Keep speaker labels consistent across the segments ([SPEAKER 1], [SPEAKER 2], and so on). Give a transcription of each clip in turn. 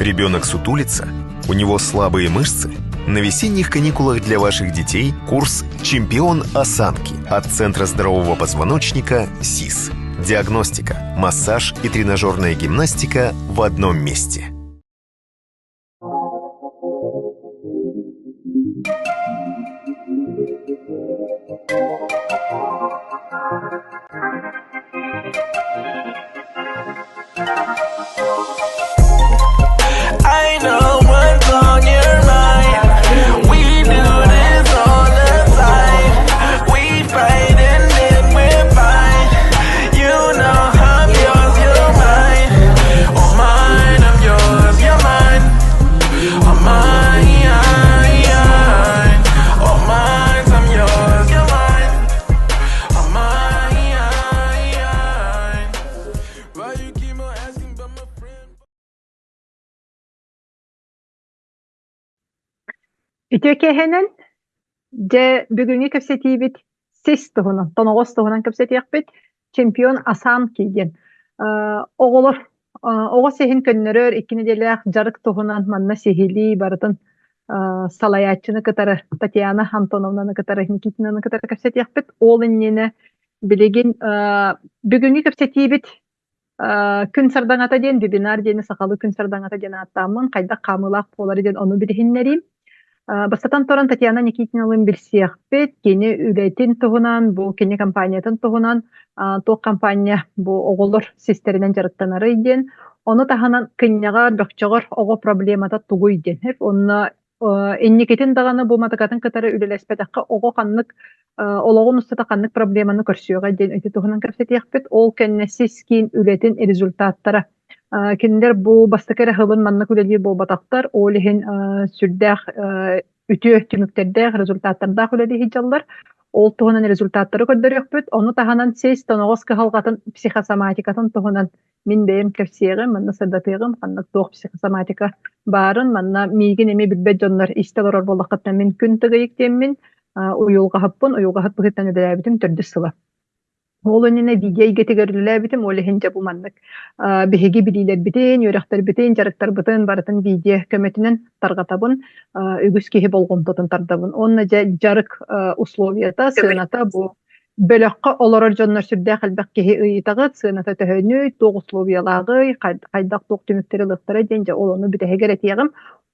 [SPEAKER 1] Ребенок сутулится? У него слабые мышцы? На весенних каникулах для ваших детей курс «Чемпион осанки» от Центра здорового позвоночника СИС. Диагностика, массаж и тренажерная гимнастика в одном месте.
[SPEAKER 2] I know what's on your mind. We do this all the time. We fight and then we're fine. You know I'm yours, you're mine. Oh, mine, I'm yours, you're mine. Oh, mine, oh, mine, I'm yours, you're mine. Oh, mine. Why you keep on asking about my friend?
[SPEAKER 3] Үтүө киэһэнэн, дьэ бүгүҥҥү кэпсэтиибит сис туһунан, тоноҕос туһунан кэпсэтиэхпит. Чемпион Асанки диэн. Оҕолор оҕо сиһин көннөрөр икки нэдиэлээх дьарык туһунан манна сиһилии барытын салайааччыны кытары Татьяна Антоновнаны кытары Никитинаны кытары кэпсэтиэхпит. Ол иннинэ билигин бүгүҥҥү кэпсэтиибит Күн сардаҥата диэн вебинар диэни сахалыы күн сардаҥата диэн ааттааммын, хайдах хаамыылаах буолары диэн ону билиһиннэриим. Бастатан туран Татьяна Никитиналыын билсиэхпит, кини үлэтин туһунан, бу кини компаниятын туһунан, туох компания бу оҕолор систэринэн дьарыктанарый диэн, ону таһынан кынньаҕар, бөхчөҕөр оҕо проблемата тугуй диэн. Онно инникитин даҕаны бу матыкатын кытары үлэлэспэтэххэ оҕо ханнык олоҕун устата ханнык проблеманы көрсүөҕэ диэн ити туһунан кэпсэтиэхпит. Ол кэннэ сис киин үлэтин результаттара. Кинилэр бу бастакы эрэ сылын маннык үлэлиир буолбатахтар. Ол иһин сүрдээх үтүө түмүктэрдээх, результаттардаах үлэлии сылдьаллар. Ол туһунан результаттары көрдөрүөхпүт. Ону таһынан сис тоноҕос кыһалҕатын психосоматикатын туһунан Мин бэйэм кэпсиэҕим, манна сырдатыаҕым, ханнык туох психосоматика баарын, манна миигин эмиэ билбэт дьоннор истэ олорор буоллаххытына мин күн тыгыйык диэммин, уйулҕаһыппын, уйулҕаһыт быһыытынан үлэлээбитим төрдүс сыла. Ол иннинэ видео эйгэтигэр үлэлээбитим, ол иһин дьэ бу маннык биһиги билиилэрбитин, үөрэхтэрбитин, дьарыктарбытын барытын видео көмөтүнэн тарҕатабын, үгүс киһи болҕомтотун тардабын. Уонна дьэ дьарык условията, сыаната бу Бөлөххө олорор дьоннор сүрдээх элбэх киһи ыйытаҕыт, сыаната төһөнүй, туох условиялааҕый, хайдах туох түмүктэри ылыахтара диэн дьэ ол ону бүтэһигэр этиэҕим.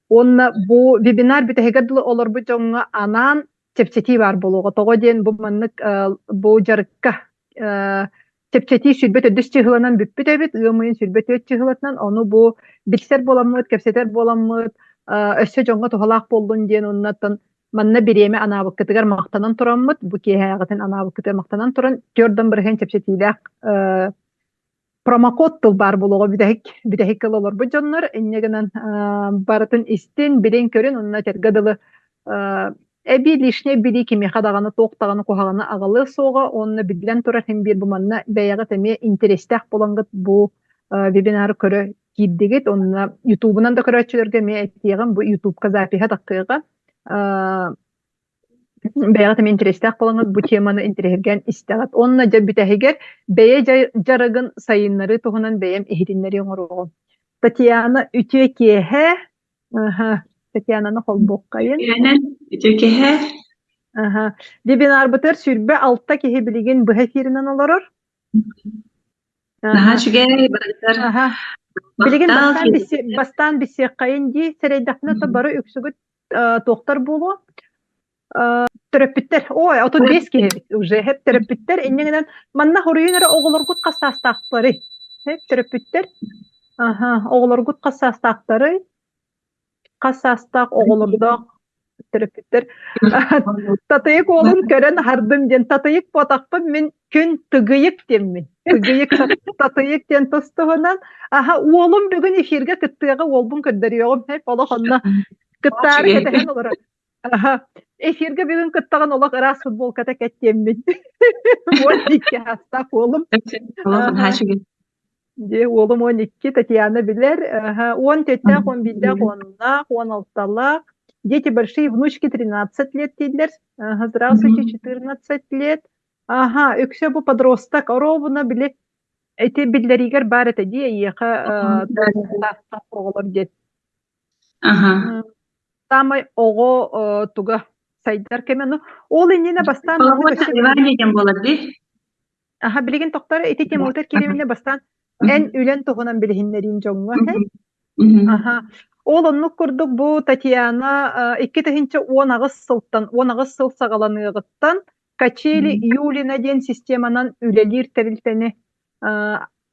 [SPEAKER 3] Уонна бу вебинар бүтэһигэр дылы олорбут дьоҥҥо анаан чэпчэтии баар буолуоҕа. Тоҕо диэн бу маннык бу дьарыкка чэпчэтии 24 чыһыланан бүппүт эбит, ыам ыйын 24 чыһылатынан ону бу билсэр буоламмыт, кэпсэтэр буоламмыт, өссө дьоҥҥо туһалаах буоллун диэн уоннаттан Манна бириэмэ анаабыккытыгар махтанан тураммыт, бу киэһээҕитин анаабыккытыгар махтанан туран, түөрт бырыһыан чэпчэтиилээх промокод тыл баар буолуоҕа бүтэһик бүтэһик кыл олорбут дьоннор инньэ гынан барытын истин, билин-көрүн уонна этэргэ дылы эбии лишнее билии кимиэхэ даҕаны туох даҕаны куһаҕаны аҕалыа суоҕа уонна биллэн турар син биир бу манна бэйэҕит эмиэ интэриэстээх буолаҥҥыт бу вебинары көрө киирдигит уонна ютубунан да көрөөччүлэргэ эмиэ этиэҕим бу ютубка запиһа тахсыаҕа бэйэҕит эмиэ интэриэстээх буолаҥҥыт бу теманы интэриэһиргээн истэҕит. Уонна дьэ бүтэһигэр бэйэ дьарыгын сайыннарыы туһунан бэйэм иһитиннэрии оҥоруоҕум. Татьяна үтүө киэһэ. Аха, Татьянаны холбуоххайын.
[SPEAKER 4] Үтүө киэһэ.
[SPEAKER 3] Аха. Вебинарбытыгар 26 киһи билигин быһа эфиринэн олорор.
[SPEAKER 4] Наһаа үчүгэй барыгытар.
[SPEAKER 3] Аха. Билигин бастаан бастаан билсиэххэйин дии сэрэйдэхпинэ то бары үксүгүт туохтар буолуо төрөппүттэр ой 35 киһи эбит уже хэп төрөппүттэр инньэ гынан манна хоруйун эрэ оҕолоргут хас саастаахтарый хэп төрөппүттэр аха оҕолоргут хас саастаахтарый Хас саастаах оҕолордоох төрөппүттэр Татыйык уолун көрөн аһардым диэн Татыйык буотахпын мин күн Тыгыйык диэммин. Тыгыйык Татыйык диэн тус туһунан аха уолум бүгүн эфиргэ кыттыаҕа уолбун көрдөрүөҕүм хэп олох онно кыттаары кэтэһэн олорор. Аха эфиргэ бүгүн кыттаҕын олох ыраас футболката кэттиэммин. 12 саастаах уолум.
[SPEAKER 4] Наһаа үчүгэй.
[SPEAKER 3] Дии, уолум 12, Татьяна билэр. Аха, 14-тээх, 11-дээх, 10-наах, 16-лаах. Дети большие, внучки 13 лет дииллэр. Ага, здравствуйте, 14 лет. Ага, үксэ бу подросток, оруобуна били ити биллэриигэр баар этэ дии эйиэхэ саастаах оҕолор диэн.
[SPEAKER 4] Аха.
[SPEAKER 3] Саамай оҕо туга сайдар кэмэ. Ну, ол иннинэ бастаан
[SPEAKER 4] маннык өссө диэн буолар дии.
[SPEAKER 3] Аха, билигин тохтор ити тематыгар киирэбинэ бастаан эн үлэн туһунан билиһиннэриин дьоҥҥо Аха. Ол оннук курдук бу Татьяна 2018 сылтан 18 сыл саҕаланыаҕыттан Качели Юлина диэн системанан үлэлиир тэрилтэни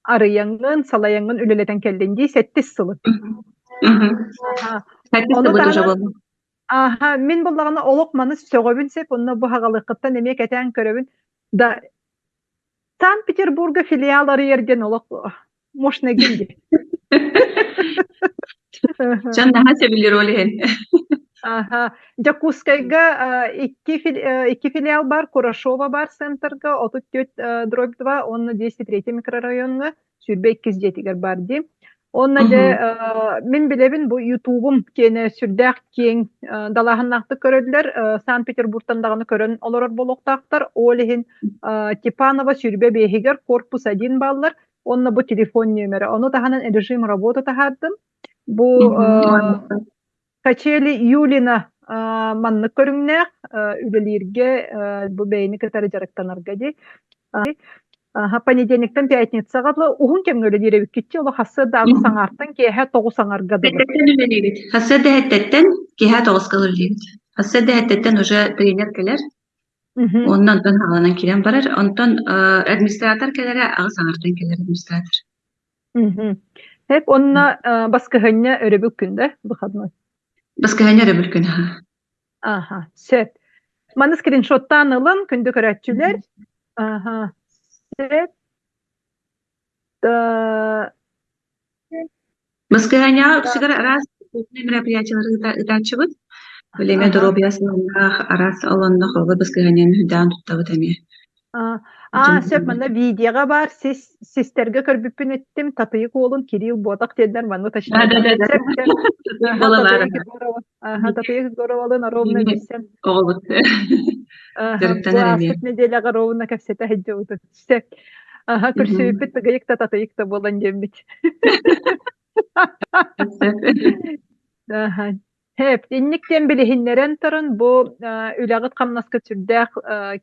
[SPEAKER 3] арыйаҥҥын, салайаҥҥын үлэлэтэн кэллин дии сэттис сылын. Ону таһынан Аха, мин буллаҕына олох маны сөҕөбүн сөп, онно бу хаҕалыаххыттан эмиэ кэтээн көрөбүн. Да Санкт-Петербурга филиал арыйар диэн олох мощный дии.
[SPEAKER 4] Дьон наһаа сөбүлүүр ол иһин.
[SPEAKER 3] Аха. Дьокуускайга икки филиал бар, Курашова бар центрга 34 дробь 2 уонна 203 микрорайоҥҥа 22 дьиэтигэр бар дии. Уонна дьэ мин билэбин бу Ютубум киэнэ сүрдээх киэҥ далааһыннаахтык көрөллөр. Санкт-Петербургтан даҕаны көрөн олорор буолуохтаахтар. Ол иһин Типанова 25-игэр корпус 1 бааллар. Уонна бу телефон нүөмэрэ. Ону таһынан режим работы таһаардым. Бу Качели Юлина маннык көрүҥнээх үлэлииргэ бу бэйэни кытары дьарыктанарга дии. Понедельниктан пятницаҕа дылы уһун кэмҥэ үлэлиир эбиккитчи олох хассыарда аҕыс аҥаартан киэһэ тоҕус аҥарга дылы.
[SPEAKER 4] Сэттэн үлэлиибит. Хассыарда сэттэтэн киэһэ тоҕуска үлэлиибит. Хассыарда сэттэтэн уже тренер кэлэр. Уонна онтон хааланан киирэн барар. Онтон администратор кэлэрэ аҕыс аҥартан кэлэр администратор.
[SPEAKER 3] Hep онно баскыһынньа өрөбүл күн да выходной.
[SPEAKER 4] Баскыһынньа өрөбүл күн аха.
[SPEAKER 3] Аха, сөп. Маны скриншоттаан ылын, күндү көрөөччүлэр. Аха, сөп.
[SPEAKER 4] Баскыһыанньаҕа үксүгэр араас мероприятиелары ыытааччыбыт. Билиҥҥи доруобуйа сыһыаннаах араас олоннох оҕо баскыһыанньаны үрдээн туттабыт эмиэ.
[SPEAKER 3] Аа, сөп, манна видеоҕа баар сис систэргэ көрбүппүн эттим, Татыйык уолун Кирилл Ботах диэннэр манна
[SPEAKER 4] Да да да да.
[SPEAKER 3] Татыйык Егорова, Татыйык Егоровалыын ровно билсэн.
[SPEAKER 4] Оҕобут.
[SPEAKER 3] Дьарыктанар эмиэ. Ааспыт нэдиэлэҕэ ровно кэпсэтэ сылдьыбытым. Сөп. Аха, көрсүбүппүт тыгыйык да татыйык да буолан диэммит. Аха. Һэп, инник диэн билиһиннэрэн туран бу үлэҕит-хамнаскыт сүрдээх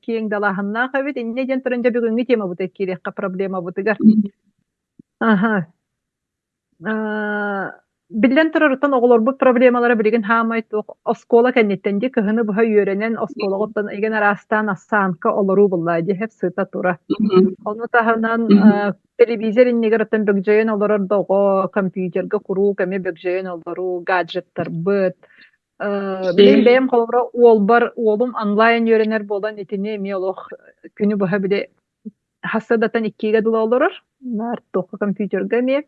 [SPEAKER 3] киэҥ далааһыннаах эбит. Инньэ диэн туран дьэ бүгүҥҥү темабытыгар киириэххэ проблемабытыгар. Аха. Биллэн турар, оттон оҕолорбут проблемалара билигин хаамай туох оскуола кэнниттэн дии кыһыны быһа үөрэнэн оскуолаҕыттан игин араастаан ассаанка олоруу буллаа дии һэп сыта тура. Ону таһынан телевизор иннигэр оттон бөгдьөйөн олорор да оҕо компьютерга куруук эмиэ бөгдьөйөн олоруу, гаджеттарбыт. Мин бэйэм холобура уолбар уолум онлайн үөрэнэр буолан итини эмиэ олох күнү быһа били хассадатан иккигэ дылы олорор. Наар туохха компьютерга эмиэ.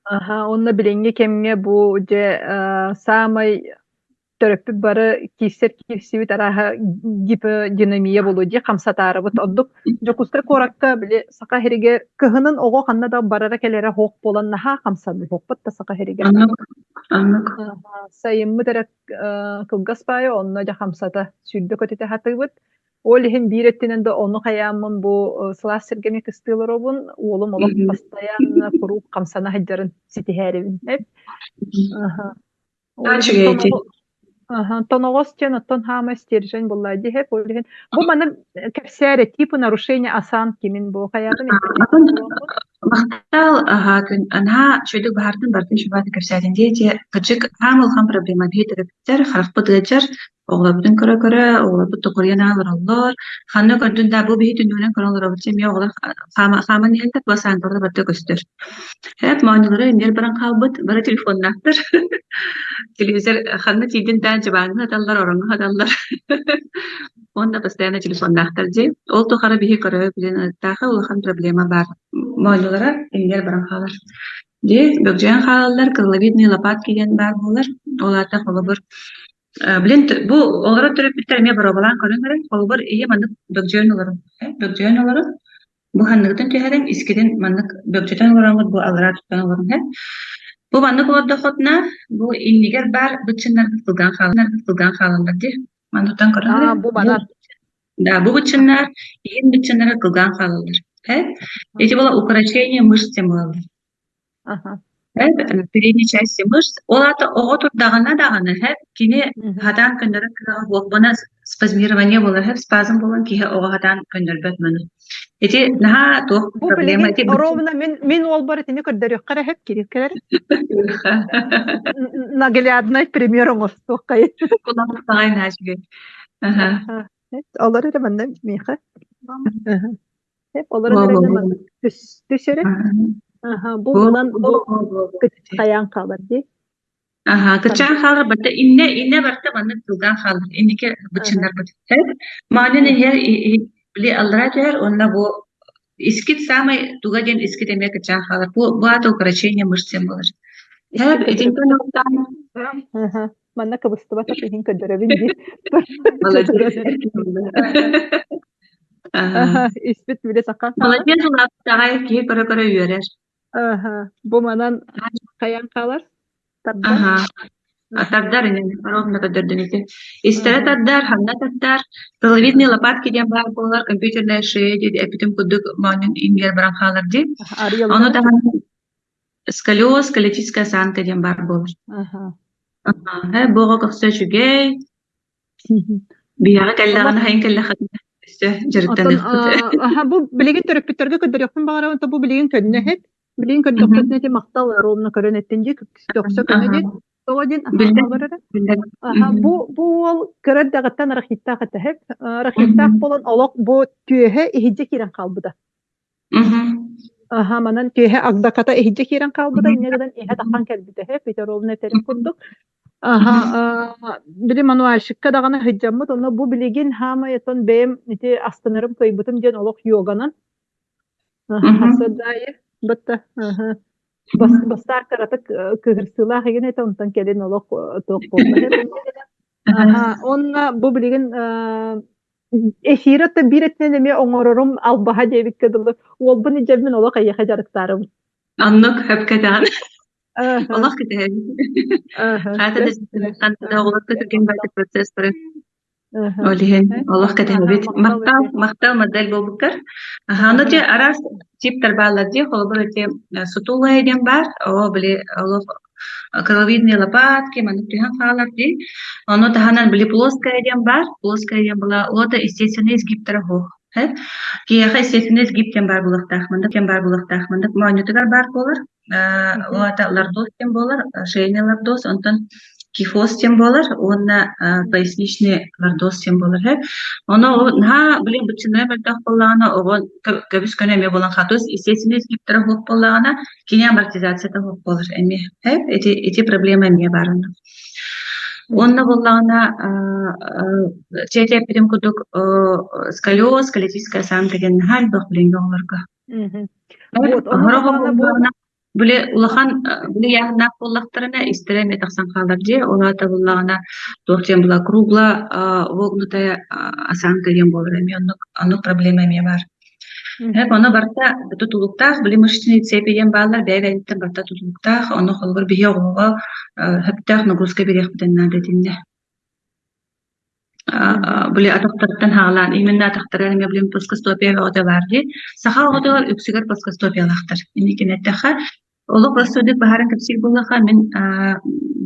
[SPEAKER 3] Аха, уонна билиҥҥи кэмҥэ бу дьэ саамай төрөппүт бары киирсэр киирсибит арааһа гиподинамия буолуо дии хамсатаарыбыт. Ордук Дьокуускай куоракка били Саха сиригэр кыһынын оҕо ханна да барара-кэлэрэ суох буолан наһаа хамсаныһыахпыт да Саха сиригэр.
[SPEAKER 4] Оннук, оннук.
[SPEAKER 3] Сайыммыт эрэ кылгас баайы онно дьэ хамсата сүүрдэ-көтүтэ сатыыбыт. Ол иһин биир өттүнэн да ону хайааммын бу сылаас сиргэ эмиэ кыстыы олоробун, уолум олох постоянно куруук хамсана сылдьарын ситиһээрибин. Аха. Ол иһин тоноҕос диэн оттон хаама стержень буолла дии ол иһин бу маны кэпсээр типы нарушения осанки мин бу хайаатын
[SPEAKER 4] Махтал аһаа күн анаа үчүгэйдик баһаартан бартын үчүгэйдик кэпсээтин дии дьэ кырдьык аам улахан проблема биһи төрөппүттэр харахпыт ыалдьар оҕолорбутун көрө-көрө оҕолорбут токуруйан олороллор ханна көрдүн да бу биһи түннүгүнэн көрөн олоробут эмиэ оҕолор хааман иһэллэр басаанкалара барыта көстөр Эп моонньулара иннигэр баран хаалбыт, бары телефоннаахтар. Телевизор ханна тиийдин да дьыбааҥҥа сыталлар, ороҥҥо сыталлар. Уонна постоянно телефоннаахтар дии. Ол тухары биһи көрө билин ыттааха улахан проблема баар. Моонньулара иннигэр баран хаалар. Дии, бөгдьөйөн хаалаллар, крыловидные лопатки диэн баар буолар. Ол аата холобур Блин, бу олорор төрөппүттэр эмиэ боруобалаан көрөн көрөн, холобур, ийэ маннык бөгдьөйөн олорун, бөгдьөйөн олорун, Бу ханныгытын түһэрэн, искитин маннык бөкчөтөн олороҥҥут бу аллараа туттан олоруҥ һэ. Бу маннык олордоххутуна, бу иннигэр баар быччыннаргыт кылгаан хаалаллар, кылгаан хаалаллар дии. Манна туттан көрөн
[SPEAKER 3] Аа, бу манан.
[SPEAKER 4] Да, бу быччыннар, иһин быччыннара кылгаан хаалаллар. Һэ? Эти было укорочение мышц диэн буолаллар.
[SPEAKER 3] Аха.
[SPEAKER 4] Передней части мышц. Ол аата оҕо турдаҕына даҕаны һэп кини хатаан көннөрөр кыаҕа суох буона спазмирование буолар һэп спазм буолан киһи оҕо хатаан көннөрбөт маны. Ити наһаа туох
[SPEAKER 3] Бу
[SPEAKER 4] проблема
[SPEAKER 3] билигин
[SPEAKER 4] ити
[SPEAKER 3] ровно мин мин уолбар итини көрдөрүөххэ эрэ һэп кирик кэлэр. Наглядный пример оҥостуоххай.
[SPEAKER 4] Кулаҕай наһаа үчүгэй. Аха.
[SPEAKER 3] Олор эрэ манна миэхэ. Олорон эрэ манна түс түс эрэ. Аха, бу манан бу хайаан хаалар дии.
[SPEAKER 4] Аха, кычаан хаалар барта инне инне барта маннык тылгаан хаалар инники бычыннарбыт. Маанын иһэр били аллара түһэр уонна бу искит самай туга диэн искит эмиэ кычаан хаалар. Бу бу аата укорочение мышцы буолар. Һэп итинтэн оттаан
[SPEAKER 3] Манна кыбыстыбатах иһин көрдөрөбүн дии.
[SPEAKER 4] Молодец.
[SPEAKER 3] Испит биле саха.
[SPEAKER 4] Молодец улааттаҕай киһи көрө-көрө үөрэр.
[SPEAKER 3] Бу манан хайан хаалар? Тардар.
[SPEAKER 4] Аха. Тардар ини, ровно көрдөрдүн ити. Истэрэ тардар, ханна тардар, Пиловидные лопатки диэн баар буолар, компьютерная шея диэн эппитим курдук моонньун ингер баран хаалар дии. Ону таһынан сколиоз, сколиотическая осанка диэн баар буолар. Аха, бу оҕо көхсө үчүгэй, Биһиэхэ кэллэҕинэ сайын кэллэххитинэ өссө
[SPEAKER 3] Оттон
[SPEAKER 4] дьарыктаныахпыт.
[SPEAKER 3] аха бу билигин төрөппүттэргэ көрдөрүөхпүн баҕарабын, то бу билигин көннөһүт. Билигин көрдөхпүтүнэ ити махтал ровно көрөн эттин дии, көхсө көнө диэн. Тоҕо диэн аха
[SPEAKER 4] Биллэр,
[SPEAKER 3] олор эрэ.
[SPEAKER 4] биллэр.
[SPEAKER 3] Аха бу бу уол кыра эрдэҕиттэн арахиттаах этэ һэп. Арахиттаах буолан олох бу түөһэ иһирдьэ киирэн хаалбыта. Аха, манан түөһэ агдаката иһирдьэ киирэн хаалбыта, инньэ гынан иһэ таххан кэлбитэ үһү, Петровна этэрин курдук. Аха, били мануальщикка даҕаны сылдьаммыт, онно бу билигин хаамай оттон бэйэм ити астынарым кыайбытым диэн олох йоганан. Аха, сарсыарда аайы батта аха бас бастаах кыратык кыһырсыылаах игин этэ, онтон кэлин олох туох буолла. Аха, уонна бу билигин Эфир оттон биир өттүнэн эмиэ оҥорорум албаһа диэбиккэ дылы, уолбун илдьэммин олох эйиэхэ дьарыктаарым.
[SPEAKER 4] Оннук сөпкө этэҕин. Олох кэтэһэбин. Хаата да ханна да оҕолорго түргэн баҕайытык процесс барар. Ол иһин олох кэтэһэбит. Махтал, махтал модель буолбуккар. Аха, ону дьэ араас типтэр бааллар дии. Холобур ити сутулая диэн баар. Оо, били олох Крыловидные лопатки, маннык түһэн хаалар дии. Ону таһынан били плоская диэн баар. Плоская диэн была уота естественный изгибтара суох. Киһиэхэ естественный изгиб диэн баар буолуохтаах. Маннык диэн баар буолуохтаах. Маннык моонньутугар баар буолар. Уота лордоз диэн буолар, шейный лордоз, онтон кифоз диэн буолар уонна поясничный лордоз диэн буолар. Ону наһаа били быччыҥнара мөлтөх буоллаҕына оҕо көбүс көнө эмиэ буолан хаалар. То есть естественный изгибтара суох буоллаҕына Кини амортизацията суох буолар эмиэ. Ити, ити проблема эмиэ баар онно. Уонна буоллаҕына чэ эппитим курдук сколиоз, сколиотическая осанка диэн наһаа элбэх билиҥҥи оҕолорго.
[SPEAKER 3] Вот, ону
[SPEAKER 4] Сорох
[SPEAKER 3] буоллаҕына бу
[SPEAKER 4] оҕолорго били улахан били ыйааһыннаах буоллахтарына истэрэ эмиэ тахсан хаалар дии. Ол аата буоллаҕына туох диэн була кругло вогнутая осанка диэн буолар эмиэ оннук оннук проблема эмиэ баар. Эп ону барыта тутулуктаах, били мышечные цепи диэн бааллар, бэйэ-бэйэбиттэн барыта тутулуктаах, ону холобур биһи оҕоҕо сөптөөх нагрузка биэриэхпитин наада итиннэ. Били атахтарыттан хаалаан, именно атахтарыгар эмиэ билим плоскостопия бөҕөтө баар дии. Саха оҕотугар үксүгэр плоскостопиялаахтар. Инникини эттэххэ, Олох простойдук баһааран кэпсиир буоллахха, мин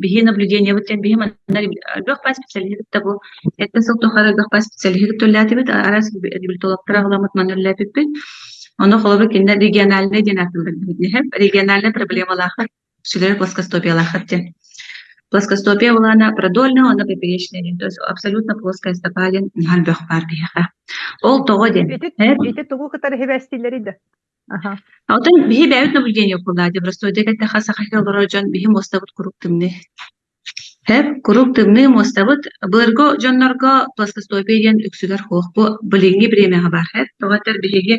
[SPEAKER 4] биһи наблюдениебыт диэн биһи манна элбэх баар специалиһы кытта бу эрдэ сыл тухары элбэх баар специалиһы кытта үлэлээтибит, араас реабилитологтары аҕаламмыт манна үлэлээбиппит. Ону холобур кинилэр региональнай диэн ааттыыллар региональнай проблемалааххар, үксүлэрэ плоскостопиялааххар диэн. Плоскостопия былаана продольная уонна поперечная диэн, то есть абсолютно плоская стопа диэн наһаа элбэх баар биһиэхэ. Ол тоҕо диэн.
[SPEAKER 3] Ити, ити тугу кытары сибээстииллэрий да? Аха.
[SPEAKER 4] Оттон биһи бэйэбит наблюдение куллаады простойдук эттэххэ саха олорор дьон биһи муостабыт куруук тымныы. Һэп, куруук тымныы муостабыт былыргы дьоннорго плоскостопие диэн үксүгэр суох. Бу билиҥҥи бириэмэҕэ баар. Һэп, тоҕо этэр биһиги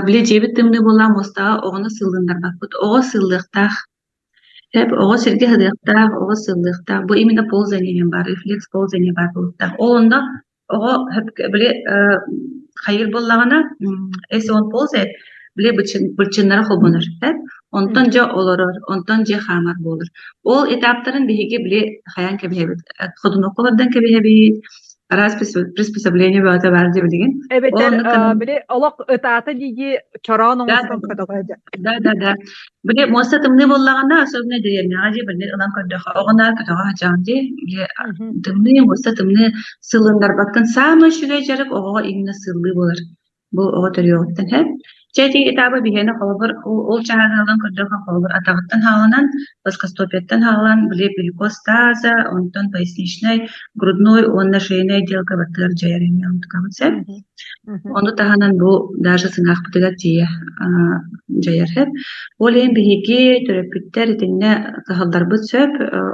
[SPEAKER 4] били дьиэбит тымныы буолла муостаҕа оҕону сыыллыннарбаппыт. Оҕо сыыллыахтаах. Һэп, оҕо сиргэ сытыахтаах, оҕо сыыллыахтаах. Бу именно ползание диэн баар, рефлекс ползания баар буолуохтаах. Ол онно Оҕо били хайыыр буоллаҕына, если он ползает, били быччыннара холбонор, онтон дьэ олорор, онтон дьэ хаамар буолар. Ол этаптарын биһиги били хайаан кэбиһэбит, ходунокко олордон кэбиһэбит, Араас приспособление бөҕөтө баар дии билигин.
[SPEAKER 3] Эбэтэр
[SPEAKER 4] Ол оннук
[SPEAKER 3] э, били олох ытаата дии чороон оҥостон көтөҕө
[SPEAKER 4] Да, да, да. Били муоста тымныы буоллаҕына, особенно дэриэбинэҕэ дии били ылан көрдөххө, оҕо наар көтөҕө сылдьаҕын дии. Били тымныы, муоста тымныы сылыннарбаккын саамай үчүгэй дьарык оҕоҕо именно сыллыы буолар. Бу оҕо төрүөҕүттэн һэ. Чэ ити этабы биһиэнэ холобур ол чааһы ылан көрдөххө холобур атаҕыттан хааланан, плоскостопияттан хаалан, били глюкоз таза, онтон поясничнай, грудной уонна шейнай отделка баттыгар дьайар эмиэ онтукабыт сөп. Ону таһынан бу даже сыҥаахпытыгар тиийэ дьайар сөп. Ол иһин биһиги төрөппүттэр итиннэ кыһалларбыт сөп,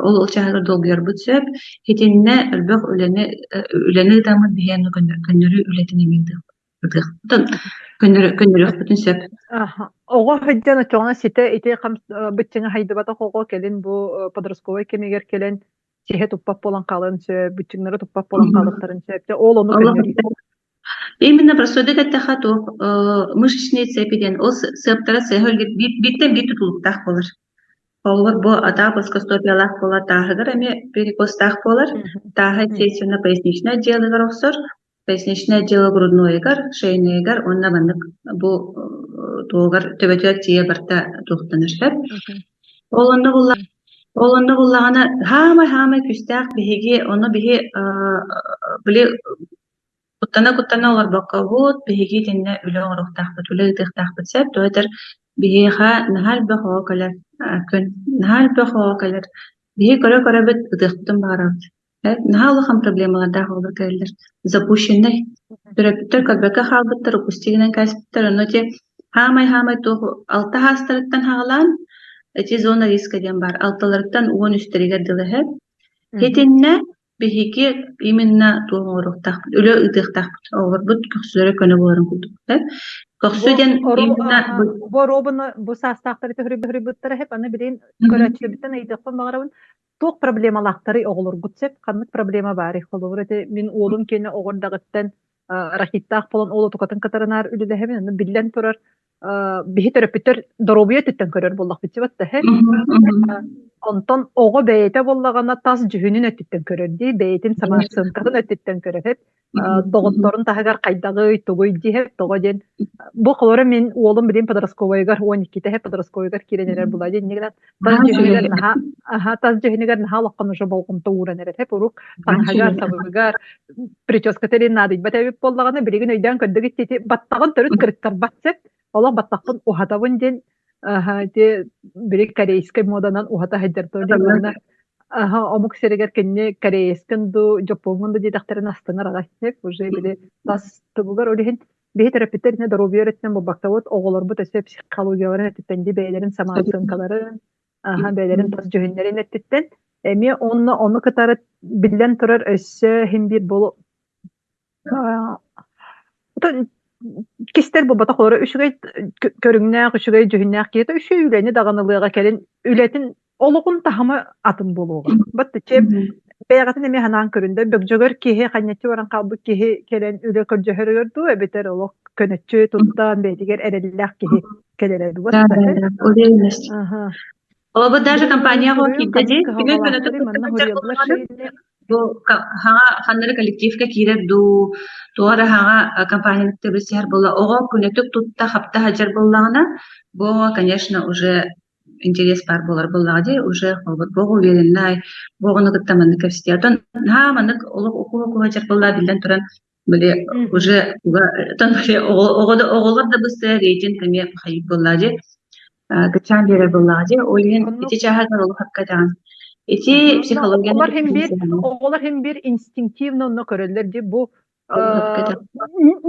[SPEAKER 4] ол ол чааһыгар долгуйарбыт сөп. Итиннэ элбэх үлэни үлэни ыытаммыт биһиэнэ көннөрүү үлэтин эмиэ ыытыахпытын көннөрүөхпүтүн сөп.
[SPEAKER 3] Оҕо сылдьан оччоҕуна ситэ ити быччыҥа хайдыбатах оҕо кэлин бу подростковай кэмигэр кэлэн сиһэ туппат буолан хаалыан сөп, быччыҥнары туппат буолан хаалыахтарын сөп. Дьэ ол ону көннөрүү.
[SPEAKER 4] Именно простойдук эттэххэ туох мышечные цепи диэн ол сыаптара сыаһа бииртэн биир тутулуктаах буолар. Холобур, бу атаа плоскостопиялаах буолар тааһыгар эмиэ перекостаах буолар. Тааһа естественно поясничное отделыгар охсор, поясничное отдело груднойугар, шейныйыгар уонна маннык бу туогар төбөтүгэр тиийэ барта туохтанар сөп. Ол онно булла ол онно буллаҕына хаамай-хаамай күүстээх биһиги ону биһи били Куттана-куттана олорбоккобут, биһиги итиннэ үлэ оҥоруохтаахпыт, үлэ ыытыахтаахпыт сөп. Тоҕо этэр биһиэхэ наһаа элбэх оҕо кэлэр, күн наһаа элбэх оҕо кэлэр. Биһиги көрө-көрөбүт, ытыахпытын баҕарабыт. Наһаа улахан проблемалардаах оҕолор кэлэллэр. Запущенный. Төрөппүттэр көрбөккө хаалбыттар, упусти гынан кээспиттэр. Ону ити хаамай-хаамай туох алта саастарыттан саҕалаан ити зона риска диэн баар. Алталарыттан 13-тэригэр дылы иһэр. Итиннэ Биһиги именно туох оҥоруохтаахпыт, үлэ ыытыахтаахпыт. Оҕолорбут көхсүлэрэ көнө буоларын курдук. Көхсү
[SPEAKER 3] Бу
[SPEAKER 4] диэн
[SPEAKER 3] оро
[SPEAKER 4] именно
[SPEAKER 3] бу оруобуна бу саастаахтары төһөрүйбүттэрэ сөп. Аны билигин көрөөччүлэрбиттэн ыйытыахпын баҕарабын. Туох проблемалаахтарый оҕолоргут сөп? Ханнык проблема баарый? Холобур, ити мин уолум киэнэ оҕо эрдэҕиттэн рахиттаах буолан ол отукатын кытарынаар үлэлэһэбин. Аны биллэн турар, биһи төрөппүттэр доруобуйа өттүттэн көрөр буоллахпыт сибат да Онтон оҕо бэйэтэ буоллаҕына тас дьүһүнүн өттүттэн көрөр дии, бэйэтин самооценкатын өттүттэн көрөр эт. Доҕотторун таһыгар хайдаҕый, тугуй диэһэр, тоҕо диэн. Бу холоро мин уолум билин подростковайыгар 12-те подростковайыгар киирэн эрэр була диэн гынан тас дьүһүнүгэр наһаа аха тас дьүһүнүгэр наһаа улахан уже болҕомто ууран эрэр хеп урук таҥаһыгар сабыгар прическа тэрин наадыйбат эбит буоллаҕына билигин өйдөөн көрдүк ити баттаҕын төрүт кырыктарбат сөп олох баттахпын уһатабын диэн аха ити били корейскай моданан уһата сылдьар диэн уонна аха омук сиригэр кинини корейскин ду дьоппуоҥҥун ду диэтэхтэрин астынар аҕай сөп уже били тас тугугар ол иһин биһи төрөппүттэр итинэ доруобуйа өрүттэн буолбактабыт оҕолорбут өссө психологияларын өттүттэн дии бэйэлэрин самооценкаларын аха бэйэлэрин тас дьүһүннэрин өттүттэн эмиэ онно ону кытары биллэн турар өссө иһин биир бу кистэр буолбатах олоро үчүгэй көрүҥнээх үчүгэй дьүһүннээх киһи үчүгэй үлэни даҕаны ылыаҕа кэлин үлэтин олоҕун таһыма атын буолуоҕа. Баттыччы бэйэҕитин эмиэ санаан көрүн да бөгдьөгөр киһи ханньаччы баран хаалбыт киһи кэлэн үлэ көрдьөһөрүгэр дуу эбэтэр олох көнөччү туттан бэйэтигэр эрэллээх киһи кэлэрэ дуу
[SPEAKER 4] Да, да, да, уверенность.
[SPEAKER 3] Аха.
[SPEAKER 4] Олобу даже
[SPEAKER 3] Билигин
[SPEAKER 4] компания
[SPEAKER 3] суруйун
[SPEAKER 4] киирдэ
[SPEAKER 3] ханнык
[SPEAKER 4] дии, үчүгэй көнөтүк
[SPEAKER 3] кыһалҕалаахтарый
[SPEAKER 4] тутта
[SPEAKER 3] манна
[SPEAKER 4] сылдьар
[SPEAKER 3] суруйаллар
[SPEAKER 4] буоллаҕына,
[SPEAKER 3] шейни
[SPEAKER 4] бу хаҥа ханнары коллективка киирэр дуу, туох эрэ хаҥа компанияны кытта билсиһэр буолла, оҕо күнөтүк тутта хапта сылдьар буоллаҕына, бу оҕо, конечно, уже интерес баар буолар буоллаҕа дии, уже холобур бу оҕо увереннай, бу оҕону кытта маннык кэпсэтиэ. Оттон наһаа маннык олох укуһа-укуһа сылдьар буоллаҕа биллэн туран, били уже оттон били оҕолор да быстыа рейтинг эмиэ хайык буоллаҕа дии, кыччаан биэрэр буоллаҕа дии. Ол иһин
[SPEAKER 3] Оннук
[SPEAKER 4] ити чааһыгар олох хакка даҕаны. Ити психологияны
[SPEAKER 3] оҕолор хим биир оҕолор хим биир инстинктивно онно көрөллөр дии бу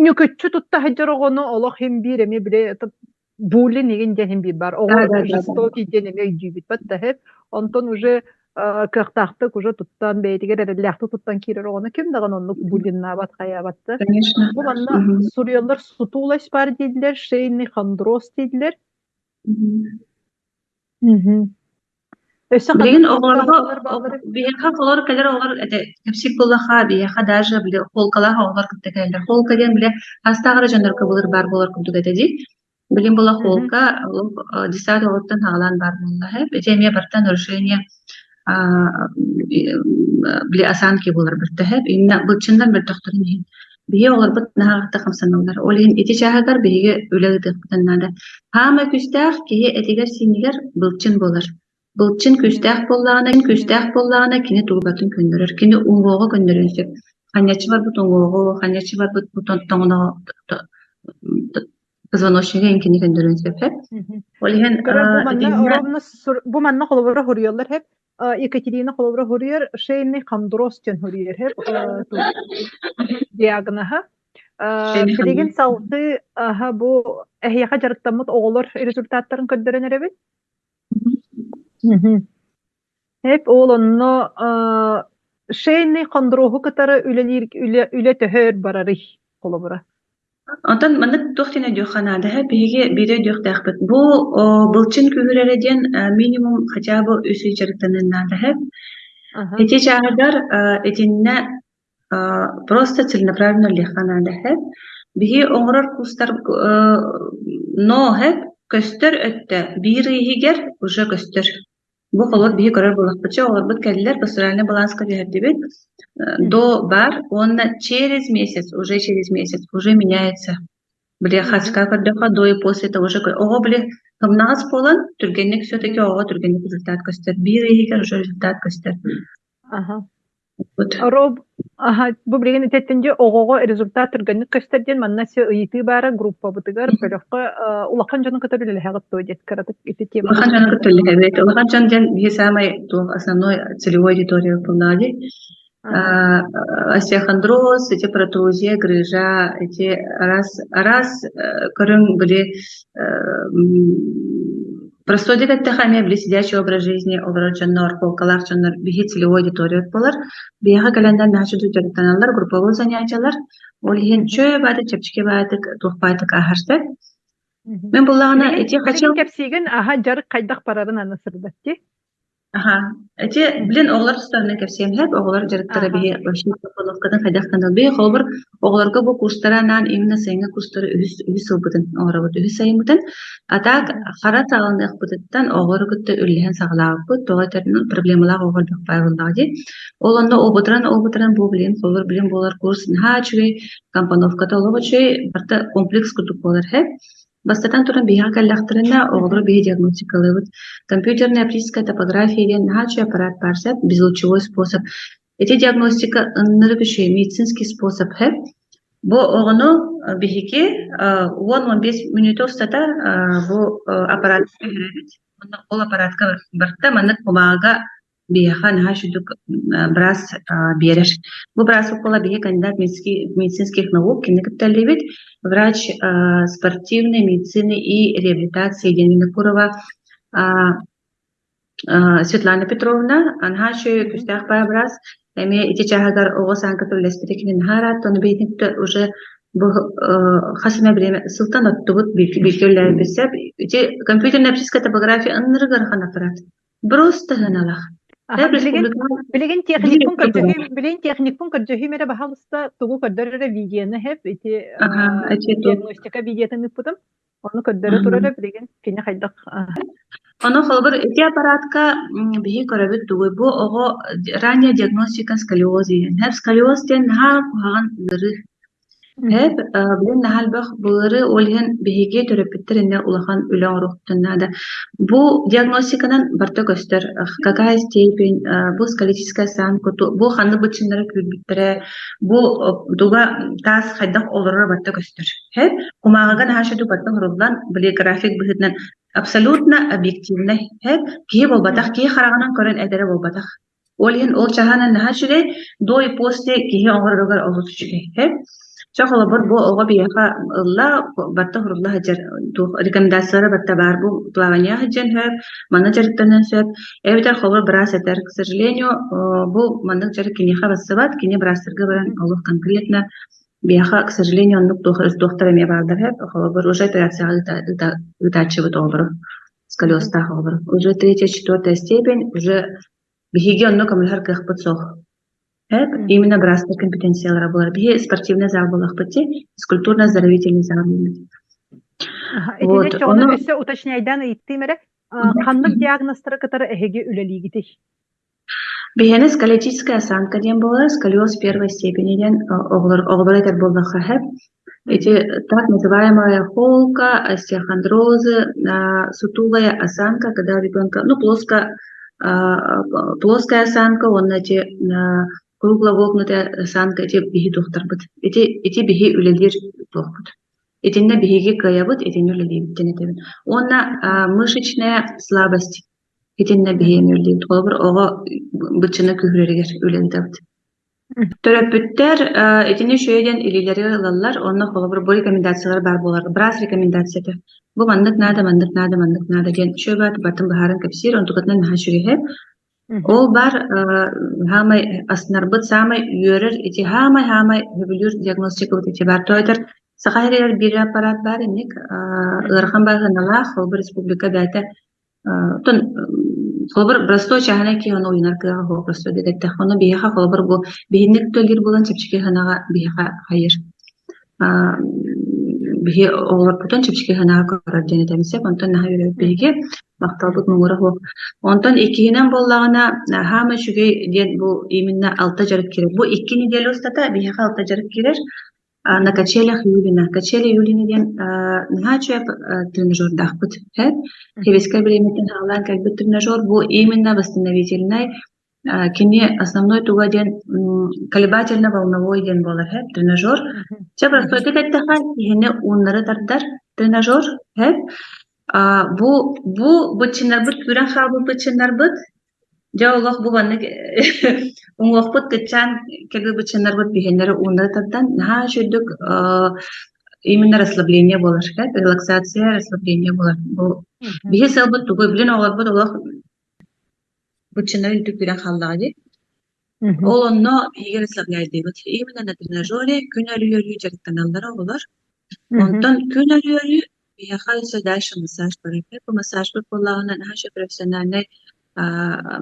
[SPEAKER 3] ньүкүччү тутта сылдьар оҕону олох хим биир эмиэ били буллинг игин диэн иһин биир баар. Оҕо жестокий диэн эмиэ өйдүүбүт баттаһыт. Онтон уже кыахтаахтык уже туттан бэйэтигэр эрэллээхтик туттан киирэр оҕону ким даҕаны оннук буллиннаабат хайаабат да.
[SPEAKER 4] Конечно.
[SPEAKER 3] Бу манна суруйаллар сутулость баар дииллэр, шейный хондроз дииллэр. Өссө ханнык
[SPEAKER 4] Билигин оҕолорго
[SPEAKER 3] кыһалҕалар баалларый?
[SPEAKER 4] биһиэхэ оҕолор кэлэр оҕолор этэ кэпсиир буоллахха биһиэхэ даже били холкалаах оҕолор кытта кэлэллэр. Холка диэн били хастаах эрэ дьоннорго былыр баар буолар курдук этэ дии. Билигин буолла холка десять оҕоттон саҕалаан баар буолла. Ити эмиэ барыта нарушение. Били осанки буолар бэртэһэ. Инна былчыннар мөлтөхтөрүн иһин. Биһиги оҕолорбут наһаа хамсаналлар. Ол иһин ити чааһыгар биһиги үлэ ыытыахпытын наада. Хаамай күүстээх киһи этигэр-сиинигэр былчын буолар. Былчын күүстээх буоллаҕына, күүстээх буоллаҕына кини тугубатын көннөрөр. Кини уҥуоҕу көннөрүөн сөп. Ханньаччы барбыт уҥуоҕу, ханньаччы барбыт тоҥоноҕо позвоночнига кини көннөрүөн сөп. Ол иһин
[SPEAKER 3] Бу манна ровно бу манна холобура хоруйаллар хэп Екатерина холобура хоруйар шейный хондроз диэн хоруйар хэп диагноһа. Билигин салгыы бу эһиэхэ дьарыктаммыт оҕолор результаттарын көрдөрөн эрэбит. Эп ол онно шейный хондроһу кытары үлэлиир үлэ, үлэ төһө өр барарый холобура?
[SPEAKER 4] Онтон маннык туох диэн өйдүөххэ наада ээ, биһиги биири өйдүөхтээхпит. Бу былчын күүһүрэрэ диэн минимум хотя бы үс ый дьарыктаныан наада ээ. Ити чааһыгар итиннэ Просто целенаправленно үлэлиэххэ наада эһэ. Биһи оҥорор курстар но эһэ көстөр өттө биир ый иһигэр уже көстөр. Бу холобур биһи көрөр буоллахпытча оҕолорбут кэллилэр пасторальнай баланска түһэрдибит до бар уонна через месяц уже через месяц уже меняется. Били хачка көрдөххө до и после того уже оҕо били сымнаҕас буолан түргэнник все-таки оҕо түргэнник результат көстөр. Биир ый иһигэр уже результат көстөр.
[SPEAKER 3] Аха. Роб, аха, бу билигин итеттин дьэ оҕоҕо результат түргэнник көстөр диэн манна се ыйытыы баара группабытыгар бөлөххө улахан дьону кытары үлэлэһэҕит дуо диэт кыратык ити тема.
[SPEAKER 4] Улахан дьону кытта үлэлэһэбит. Улахан дьон диэн биһи саамай туох основной целевой аудитория буоллаҕа дии. Остеохондроз, эти протрузия, грыжа, эти раз раз көрүҥ били Простой диэн эттэххэ эмиэ били сидячий образ жизни олорор дьоннор, полкалаах дьоннор биһи целевой аудитория буолар. Биһиэхэ кэлэннэр наһаа үчүгэй дьарыктаналлар, групповой занятиелар. Ол иһин чөө бааты чэпчэки баатык, туох баатык ааһар сөп. Мин буллаҕына ити
[SPEAKER 3] Билигин кэпсиигин аха дьарык хайдах барарын аны сырдатти.
[SPEAKER 4] Аха. Ити, блин, оҕолор тустарынан кэпсиэм сөп. Оҕолор дьарыктара биһи вообще подготовкатын хайдах гынал би. Холобур, оҕолорго бу курстара анаан именно сайыҥҥы курстары үһүс үһүс сылбытын оҥоробут, үһүс сайыммытын. А так хара саҕаланыахпытыттан оҕолору кытта үллэһэн саҕалаабыппыт. Тоҕо этэринэн проблемалаах оҕо элбэх баар буоллаҕа дии. Ол онно уобутуран уобутуран бу билин холобур билин буолар курс наһаа үчүгэй, компоновката олох үчүгэй, барыта комплекс курдук буолар иһэ. Бастатан туран, биһиэхэ кэллэхтэринэ, оҕолору биһи диагностикалыыбыт. Компьютерная оптическая топография диэн наһаа үчүгэй аппарат баар сөп, безлучевой способ. Ити диагностика ыннырык үчүгэй медицинский способ сөп. Бу оҕону биһиги 10-15 мүнүүтэ устата бу аппарат түһэрэбит. Уонна ол аппаратка барыта маннык кумааҕыга Биһиэхэ наһаа үчүгдүк быраас биэрэр. Бу быраас укуола биһи кандидат медицинских наук кини кытта үлэлиибит. Врач спортивной медицины и реабилитации диэн Винокурова Светлана Петровна наһаа үчүгэй күүстээх баай быраас. Эмиэ ити чааһыгар оҕо сааҥка үлэлэспитэ кини наһаа ыраатта, ону бэйэтин кытта уже бу хас эмэ время сылтан оттубут бииргэ үлэлээбиппит сөп. Ити компьютерная оптическая топография ынырык ыарахан аппарат. Просто сыаналаах.
[SPEAKER 3] Аха, билигин билигин техникпун көрдөһүүм, билигин техникпун көрдөһүүм эрэ баһаалыста тугу көрдөрөр эрэ видеоны хэп ити диагностика видеотын ыыппытым. Ону көрдөрө турара билигин кини хайдах
[SPEAKER 4] Ону холобур ити аппаратка биһи көрөбүт тугуй бу оҕо ранняя диагностика сколиоз диэн. Сколиоз диэн наһаа куһаҕан ыарыы. Эп, билин наһаа элбэх былыры ол иһин биһиги төрөппүттэр иннэ улахан үлэ оҥоруохпутун наада. Бу диагностиканан барыта көстөр. Какая степень, бу скелетическая самка, бу ханнык быччыннары күүрбүттэрэ, бу туга таас хайдах олороро барыта көстөр. Эп, кумааҕыга наһаа үчүгэй барыта оҥоруллан, били график быһыытынан абсолютно объективнай. Эп, киһи буолбатах, киһи хараҕынан көрөн этэрэ буолбатах. Ол иһин ол чаһынан наһаа үчүгэй, до и после киһи оҥороругар олус үчүгэй. Чэ, холобур, бу оҕо биһиэхэ ылла, барыта уһурулла сылдьар, туох рекомендациялара барыта баар, бу плавание сылдьан сөп, манна дьарыктаныан сөп. Эбэтэр холобур быраас этэр, к сожалению, бу маннык дьарык киниэхэ барсыбат, кини быраастарга баран олох конкретно биһиэхэ, к сожалению, оннук туох туохтар эмиэ бааллар сөп. Холобур, уже операцияҕа ыытааччыбыт оҕолору сколиозтаах оҕолор. Уже третья, четвертая степень, уже биһиги онно көмөлөһөр кыахпыт суох. Эп, именно быраастар компетенциялара буолар. Биһи спортивный зал буоллахпыт дии, физкультурно-оздоровительный зал диэммит.
[SPEAKER 3] Вот, Итини чоҕуна өссө уточняйдаан ыйыттыым эрэ, ханнык диагнозтары кытары эһиги үлэлиигитий?
[SPEAKER 4] Биһиэнэ сколиотическая осанка диэн буолар, сколиоз первой степени диэн оҕолор оҕолор этэр буоллахха сөп. Эти так называемая холка, остеохондрозы, сутулая осанка, когда у ребенка, ну, плоско, плоская осанка уонна эти кругловогнутая осанка ити биһи туохтарбыт. Ити ити биһи үлэлиир туохпут. Итиннэ биһиги кыайабыт, итиннэ үлэлиибит диэн этэбин. Уонна мышечная слабость итиннэ биһиги үлэлиибит. Холобур, оҕо быччына күүһүрэригэр үлэлэтэбит. Төрөппүттэр итини үчүгэй диэн илиилэригэр ылаллар уонна холобур бу рекомендациялар баар буолар. Быраас рекомендацията. Бу маннык наада, маннык наада, маннык наада диэн үчүгэй баат барытын быһааран кэпсиир, онтукатынан наһаа үчүгэйэ. Ол баар саамай астынарбыт, саамай үөрэр ити саамай-саамай сөбүлүүр диагностикабыт ити баар. Тоҕо этэр Саха сиригэр биир аппарат баар инник ыарахан баһыыналаах, холобур республика бэйэтэ Оттон холобур простой чааһынай киһи ону уйунар кыаҕа суох простой диэтэххэ, ону биһиэхэ холобур бу биһинник төлүүр буолан чэпчэки сыанаҕа биһиэхэ хайыыр. Биһи оҕолорбутун чэпчэки сыанаҕа көрөр диэн этэбин сөп, онтон наһаа үөрэбит биһиги, махталбыт муҥура суох. Онтон иккиһинэн буоллаҕына, хаама үчүгэй диэн бу именно алта дьарык киирэр. Бу икки неделя устата биһиэхэ алта дьарык киирэр. На качелях Юлина. Качели Юлина диэн наһаа үчүгэй тренажердаахпыт. Сэбиэскэй бириэмэттэн саҕалаан кэлбит тренажер бу именно восстановительнай кини основной туга диэн колебательно-волновой диэн буолар тренажер. Чэ простойдук эттэххэ киһини ууннары тардар тренажер. Бу бу быччыннарбыт күүрэн хаалбыт быччыннарбыт Дьэ олох бу маннык уҥуохпут кыччаан кэлбит быччыннарбыт биһиэннэрэ ууннары тардан наһаа үчүгдүк именно расслабление буолар, релаксация, расслабление буолар. Бу биһи сыалбыт тугуй? Билин оҕолорбут олох быччыннар үрдүк күүрэн хааллаҕа дии. Ол онно биһиги расслабляйдыыбыт. Именно на тренажере күн өрүү-өрүү дьарыктаналлара оҕолор. Онтон күн өрүү-өрүү биһиэхэ өссө дальше массаж барар. Бу массажпыт буоллаҕына наһаа үчүгэй профессиональнай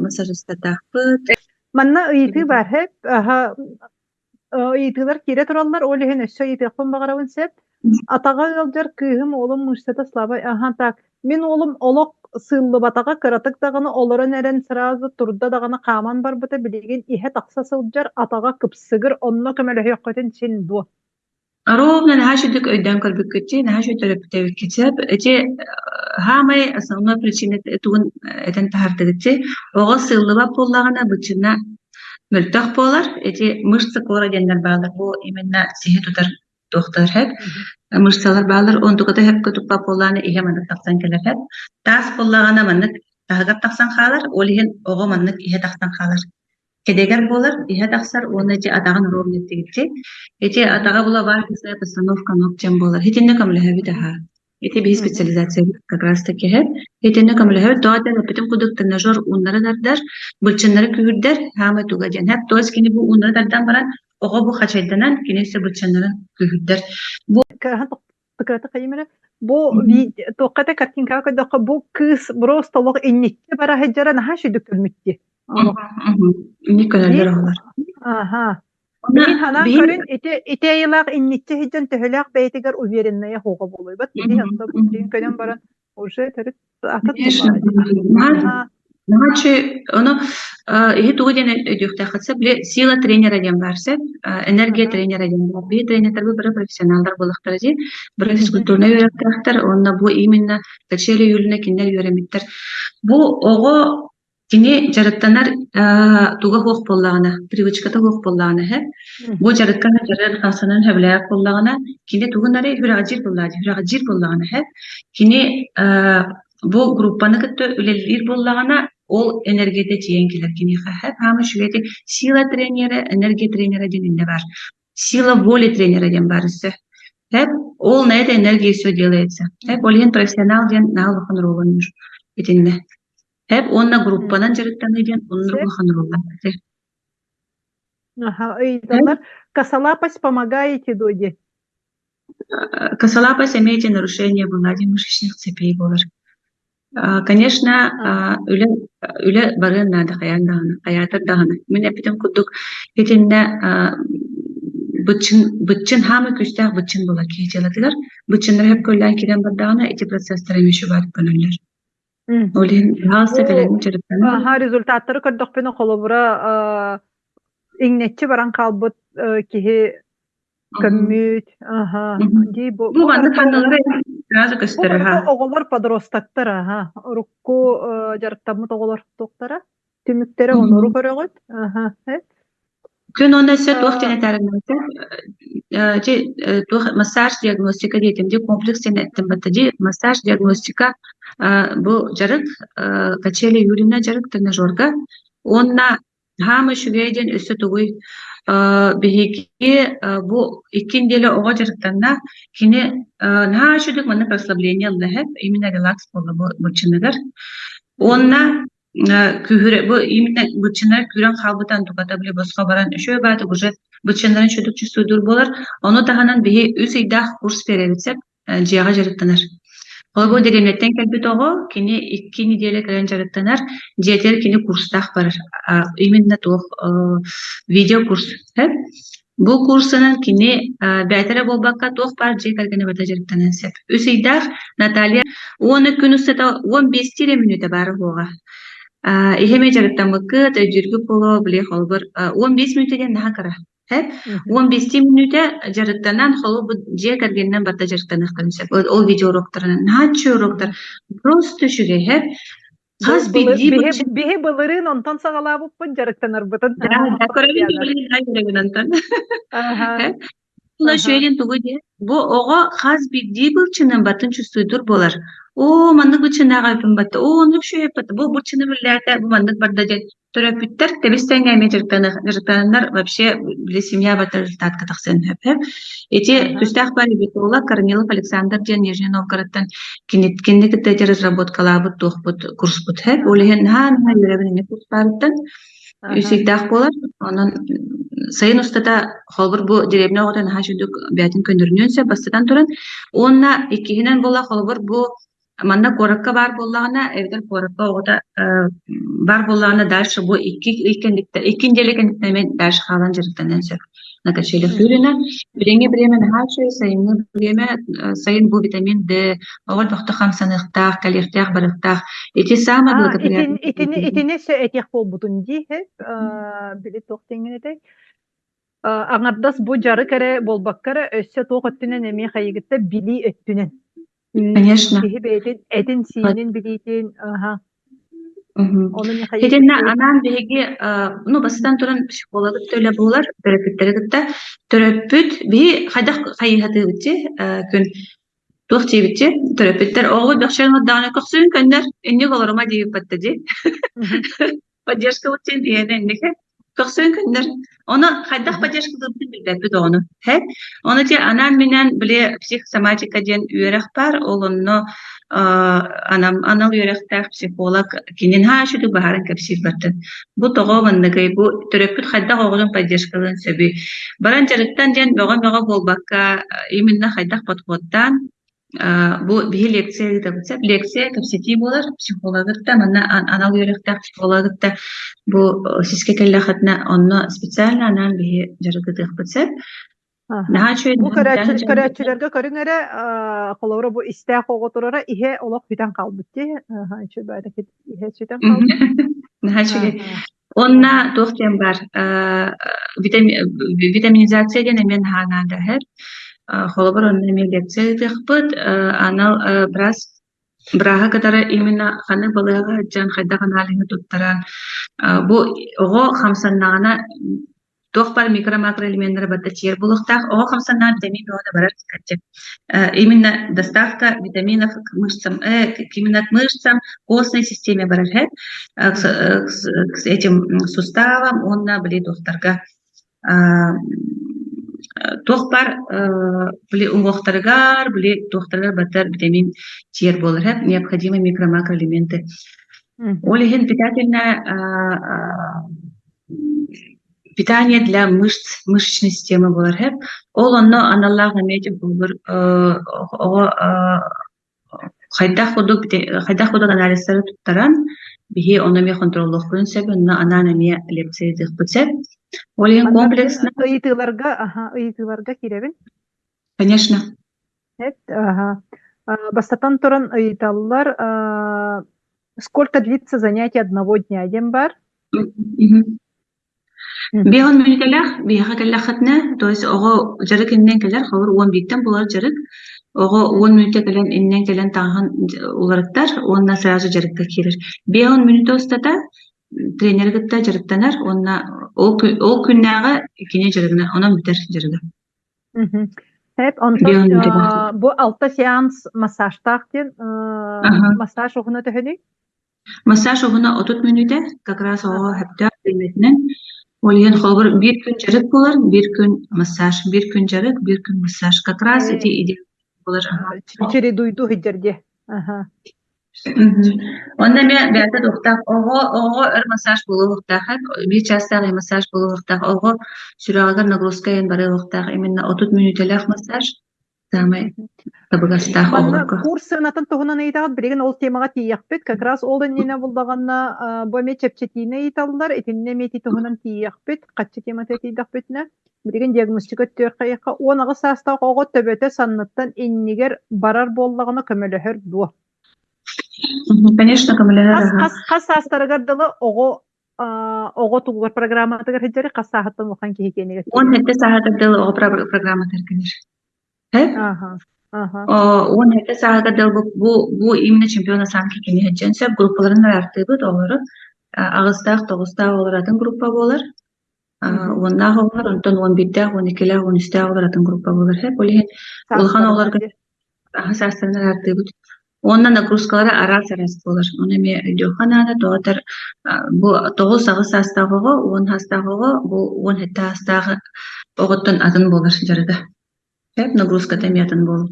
[SPEAKER 4] массажистардаахпыт.
[SPEAKER 3] Манна ыйытыы баар һэп. Ыйытыылар киирэ тураллар, ол иһин өссө ыйытыахпын баҕарабын сөп. Атаҕа ыалдьар кыыһым уолум мышцата слабай. Аха так. Мин уолум олох сыыллыбатаҕа, кыратык даҕаны олорон эрэн сразу турда даҕаны хааман барбыта, билигин иһэ тахса сылдьар, атаҕа кыпсыгыр, онно көмөлөһүөххүтүн син дуо?
[SPEAKER 4] Ровно наһаа үчүгдүк өйдөөн көрбүккүт дии, наһаа үчүгэй төрөппүт сөп. Ити хаамай основной причина тугун этэн таһаардыгыт дии. Оҕо сыыллыбат буоллаҕына быччына мөлтөх буолар. Ити мышцы кора диэннэр бааллар. Бу именно сиһи тутар туохтар сөп. Мышцалар бааллар. Онтуката сөпкө туппат буоллаҕына иһэ маннык тахсан кэлэр сөп. Таас буоллаҕына маннык таһыгар тахсан хаалар. Ол иһин оҕо маннык иһэ тахсан хаалар. Кэдэгэр буолар, иһэ тахсар уонна ити атаҕын ровно ити. Ити атаҕа була вальсная постановка ног диэн буолар. Итиннэ көмөлөһөбүт аһаа. Ити биһи специализациябыт как раз таки иһэр. Итиннэ көмөлөһөбүт. Тоҕо диэн эппитим курдук тренажер ууннары тардар, былчыннары күүһүрдэр, хаамай туга диэн. То есть кини бу ууннары тардан баран, оҕо бу хачайданан, кини өссө былчыннарын күүһүрдэр. Бу
[SPEAKER 3] Кырата хайым Бу туохха да картинкаҕа көрдөххө бу кыыс просто олох инниччи бара сылдьара наһаа үчүгдүк көрмүттүү.
[SPEAKER 4] Инник көрөллөр оҕолор.
[SPEAKER 3] Аха. Билин ханаан көрүн ити ити айылаах инниччи сылдьан төһөлөөх бэйэтигэр уверенная хуоҕа буолуйбат. Ити билин көрөн баран уже төрүт атын
[SPEAKER 4] Наһаа ону иһи тугу диэн өйдүөхтээххит сөп били сила тренера диэн баар сөп энергия тренера диэн баар биһи тренердэрбит бары профессионаллар буоллахтара дии бары физкультурнай үөрэхтээхтэр уонна бу именно качели Юлина кинилэр үөрэммиттэр бу оҕо кини дьарыктанар туга суох буоллаҕына привычката суох буоллаҕына иһэ бу дьарыкка дьарыгар хамсанан сөбүлээх буоллаҕына кини тугун эрэ сүрэҕэлдьиир буоллаҕа дии сүрэҕэлдьиир буоллаҕына иһэ кини бу группаны кытта үлэлиир буоллаҕына, ол энергията тиийэн кэлэр киниэхэ. Хаама үчүгэйдик сила тренера, энергия тренера диэн иннэ баар. Сила воли тренера диэн баар өссө. Хэп, ол на этой энергии все делается. Хэп, ол иһин профессионал диэн наһаа улахан оруолу оонньуур итиннэ. Хэп, уонна группанан дьарыктаныы диэн оннук улахан оруоллаах.
[SPEAKER 3] Аха, ыйыталлар. Косолапость помогаете доди?
[SPEAKER 4] Косолапость эмиэ нарушение была мышечных цепей буолар. Конечно, үлэ үлэ барыан наада хайаан даҕаны, хайаатар даҕаны. Мин эппитим курдук итиннэ быччын быччын хаамай күүстээх быччын буолар киһи дьыалатыгар. Быччыннары сөпкө үлэлээн киирэн бардаҕына ити процесстар эмиэ үчүгэй көнөллөр. Ол иһин пожалуйста,
[SPEAKER 3] Бу
[SPEAKER 4] кэлэн дьарыктанар.
[SPEAKER 3] аха результаттары көрдөхпүнэ холобура иҥнэччи баран хаалбыт киһи көммүт аха дии бу
[SPEAKER 4] Бу
[SPEAKER 3] бу
[SPEAKER 4] маннык
[SPEAKER 3] барыта
[SPEAKER 4] ханналара сразу
[SPEAKER 3] бу
[SPEAKER 4] көстөр
[SPEAKER 3] барыта
[SPEAKER 4] аха.
[SPEAKER 3] оҕолор подростоктар аха урукку дьарыктаммыт оҕолор туохтара түмүктэрэ онору көрөҕүт аха
[SPEAKER 4] Күн уонна өссө туох диэн этээриннээтэ дьи туох массаж диагностика диэтим дии комплекс диэн эттим батта дии массаж диагностика бу дьарык качели Юрина дьарык тренажерга уонна хаама үчүгэй диэн өссө тугуй биһиги бу икки неделя оҕо дьарыктанна кини наһаа үчүгэй маннык расслабление ылла именно релакс буолла бу быччыныгар уонна Күүһүрэ бу именно быччыннар күүрэн хаалбытан туката били босхо баран үчүгэй баатык уже быччыннарын үчүгдүк чувствуйдуур буолар. Ону таһынан биһи үс ыйдаах курс биэрэбит сөп, дьиэҕэ дьарыктанар. Холобур дэриэбинэттэн кэлбит оҕо кини икки неделя кэлэн дьарыктанар, дьиэтигэр кини курстаах барар. Именно туох видеокурс сөп. Бу курсунан кини бэйэтэ эрэ буолбакка, туох баар дьиэ кэргэнэ барыта дьарыктаныан сөп. Үс ыйдаах Наталья уонна күн устата 15 эрэ мүнүүтэ баара буоҕа. Иһэ эмиэ дьарыктаммыккыт, өйдүүргүт буолуо, били холобур 15 мүнүүтэ диэн наһаа кыра. Сөп? 15 мүнүүтэ дьарыктанан, холобур дьиэ кэргэнинэн барыта дьарыктаныахтарын сөп. Ол видеоуроктарынан наһаа үчүгэй уроктар. Просто үчүгэй, сөп? Хас биирдии
[SPEAKER 3] Биһи былырыын онтон саҕалаабыппыт дьарыктанарбытын.
[SPEAKER 4] Көрөбүн Үчүгэйин тугу диэ? Бу оҕо хас биирдии былчынан батын чувствуйдур буолар. Оо, маннык быччынааҕа батта, оо, оннук үчүгэй батта, бу быччыны биллээтэ, бу маннык барда диэн төрөппүттэр тэбис-тэҥҥэ эмиэ дьарыктананнар вообще били семья батар результатка тахсыан сөп. Ити түстээх реабилитолог Корнилов Александр диэн Нижний Новгородтан Кини кинини кытта ити разработкалаабыт туохпут курспут һэ. Ол иһин наһаа наһаа үөрэбин ини курстаарыттан үс ыйдаах буолар. Онон сайын устата холобур бу деревня оҕото наһаа үчүгдүк бэйэтин көннөрүнүөн сөп бастатан туран. Уонна иккиһинэн буола холобур бу манна куоракка баар буоллаҕына эбэтэр куоракка оҕото баар буоллаҕына дальше бу икки ый кэнниттэн икки неделя кэнниттэн эмиэ дальше хаалан дьарыктаныан сөп. На качелях Юрина. Билиҥҥи бириэмэ наһаа үчүгэй, сайыҥҥы бириэмэ, сайын бу витамин Д, оҕо элбэхтик хамсаныахтаах, кэлиэхтээх, барыахтаах. Ити саамай благоприятный.
[SPEAKER 3] Итини итини этиэх буолбутун дии, били туох диэҥҥин этэй? Аҥардас бу дьарык эрэ буолбакка эрэ, өссө туох өттүнэн эмиэ хайыгытта билии өттүнэн.
[SPEAKER 4] Конечно.
[SPEAKER 3] Киһи бэйэтин этин-сиинин билиитин, аха. Ону Михаил
[SPEAKER 4] Итиннэ анаан биһиги, ну, бастатан туран психологы кытта үлэ буолар, төрөппүттэри кытта. Төрөппүт биһи хайдах хайыһатыыбытчы күн туох диэбитчи төрөппүттэр оҕо бөхсөөн олордоҕуна көхсүн көннөр инник олорума диэбиппэттэ дии. Поддержка диэн ийэнэ инники көхсүн көннөр. Ону хайдах поддержкалыырбытын билбэппит оҕону. Һэ? Ону дьэ анаан-минээн били психосоматика диэн үөрэх баар, ол онно анал үөрэхтээх психолог кинин наһаа үчүгэй баһааран кэпсиир бартын. Бу тоҕо манныгый, бу төрөппүт хайдах оҕотун поддержкалыан сөбүй? Баран дьарыктан диэн бөҕө-мөҕө буолбакка, именно хайдах подходтаан бу биһи лекция ыытабыт сөп. Лекция кэпсэтии буолар, психологы кытта, манна анал үөрэхтээх психологы кытта бу сискэ кэллэххитинэ онно специально анаан биһи дьарык ыытыахпыт сөп. Наһаа үчүгэй
[SPEAKER 3] Бу көрөөччүлэргэ көрүҥ эрэ, холобура бу истээх оҕо турара иһэ олох бүтэн хаалбыт дии. Иһэ сүтэн хаалбыт.
[SPEAKER 4] Наһаа үчүгэй. Уонна туох диэн баар, витаминизация диэн эмиэ наһаа наада иһэр. Холобур, онно эмиэ лекция ыытыахпыт. Анал быраас бырааһы кытары именно ханнык балыыһаҕа сылдьан, хайдах аналиһы туттаран, бу оҕо хамсаннаҕына туох баар микро-макроэлеменнары барыта чиэр буолуохтаах. Оҕо хамсаннаҕына витамин бөҕө да барар Именно доставка витаминов к мышцам, именно к мышцам, костной системе барар к этим суставам уонна били туохтарга туох баар били уҥуохтарыгар, били туохтарыгар барытыгар витамин чиэр буолар необходимые микро-макроэлементы. Ол иһин питательная Питание для мышц, мышечной системы буолар сөп. Ол онно аналлаах эмиэ буолар оҕо хайдах курдук хайдах курдук анализтары туттаран биһи ону эмиэ хонтуруоллуохпутун сөп, онно анаан эмиэ лекция ыытыахпыт сөп. Ол иһин комплексно
[SPEAKER 3] Ыйытыыларга, аха, ыйытыыларга киирэбин.
[SPEAKER 4] Конечно.
[SPEAKER 3] Эт, аха. Бастатан туран ыйыталлар. Сколько длится занятие одного дня диэн баар.
[SPEAKER 4] Биэһин мүнүүтэлээх биһиэхэ кэллэххитинэ, то есть оҕо дьарык иннинэн кэлэр, холобур уон бииртэн буолар дьарык. Оҕо уон мүнүүтэ кэлэн иннинэн кэлэн таҥаһын уларыттар уонна сразу дьарыкка киирэр. Биэһин мүнүүтэ устата тренери кытта дьарыктанар уонна ол ол күннээҕи кини дьарыгына онон бүтэр дьарыга.
[SPEAKER 3] Эп онтон
[SPEAKER 4] Биэһин мүнүүтэлээх.
[SPEAKER 3] бу алта сеанс массажтаах диэн
[SPEAKER 4] Аха.
[SPEAKER 3] массаж уһуна төһөнүй?
[SPEAKER 4] Массаж уһуна 30 мүнүүтэ, как раз оҕо сөптөөх бириэмэтинэн. Ол иһин холобур биир күн дьарык буолар, биир күн массаж, биир күн дьарык, биир күн массаж. Как раз ити идея буолар.
[SPEAKER 3] Чередуйду сылдьар дии. Аха.
[SPEAKER 4] Онно эмиэ бэйэтэ туохтаах оҕо оҕоҕо өр массаж буолуохтаах, биир чаастаах массаж буолуохтаах, оҕо сүрэҕигэр нагрузка иһин барыахтаах именно 30 мүнүүтэлээх массаж. Саамай табыгастаах
[SPEAKER 3] Манна
[SPEAKER 4] оҕолорго.
[SPEAKER 3] курс сыанатын туһунан ыйытаҕыт, билигин ол темаҕа тиийиэхпит. Как раз ол иннинэ буллаҕына бу эмиэ чэпчэтиини ыйыталлар, итиннэ эмиэ ити туһунан тиийиэхпит, хаччы темата тиийдэхпитинэ. Билигин диагностика өттүгэр 18 саастаах оҕо төбөтө санныттан иннигэр барар буоллаҕына көмөлөһөр дуо?
[SPEAKER 4] Конечно, көмөлөһөр.
[SPEAKER 3] Хас, хас, хас саастарыгар дылы оҕо оҕо тугугар программатыгар сылдьар хас сааһыттан улахан киһи киэнигэр
[SPEAKER 4] 17 сааһыгар дылы оҕо программатыгар кэлэр. Уон сэттэ сааһыгар дылы бу бу именно чемпион осанки кини сылдьан сөп группаларын араартыыбыт оҕолору аҕыстаах тоҕустаах оҕолор атын группа буолар уоннаах оҕолор онтон уон биирдээх уон иккилээх уон үстээх оҕолор атын группа буолар ол иһин улахан оҕолорго аһа саастарынан араартыыбыт уонна нагрузкалара араас араас буолар ону эмиэ өйдүөххэ наада тоҕо этэр бу тоҕус аҕыс саастаах оҕо уон саастаах оҕо бу уон сэттэ саастаах оҕоттон атын буолар дьарыга Сөп, нагрузката эмиэ атын буолуо.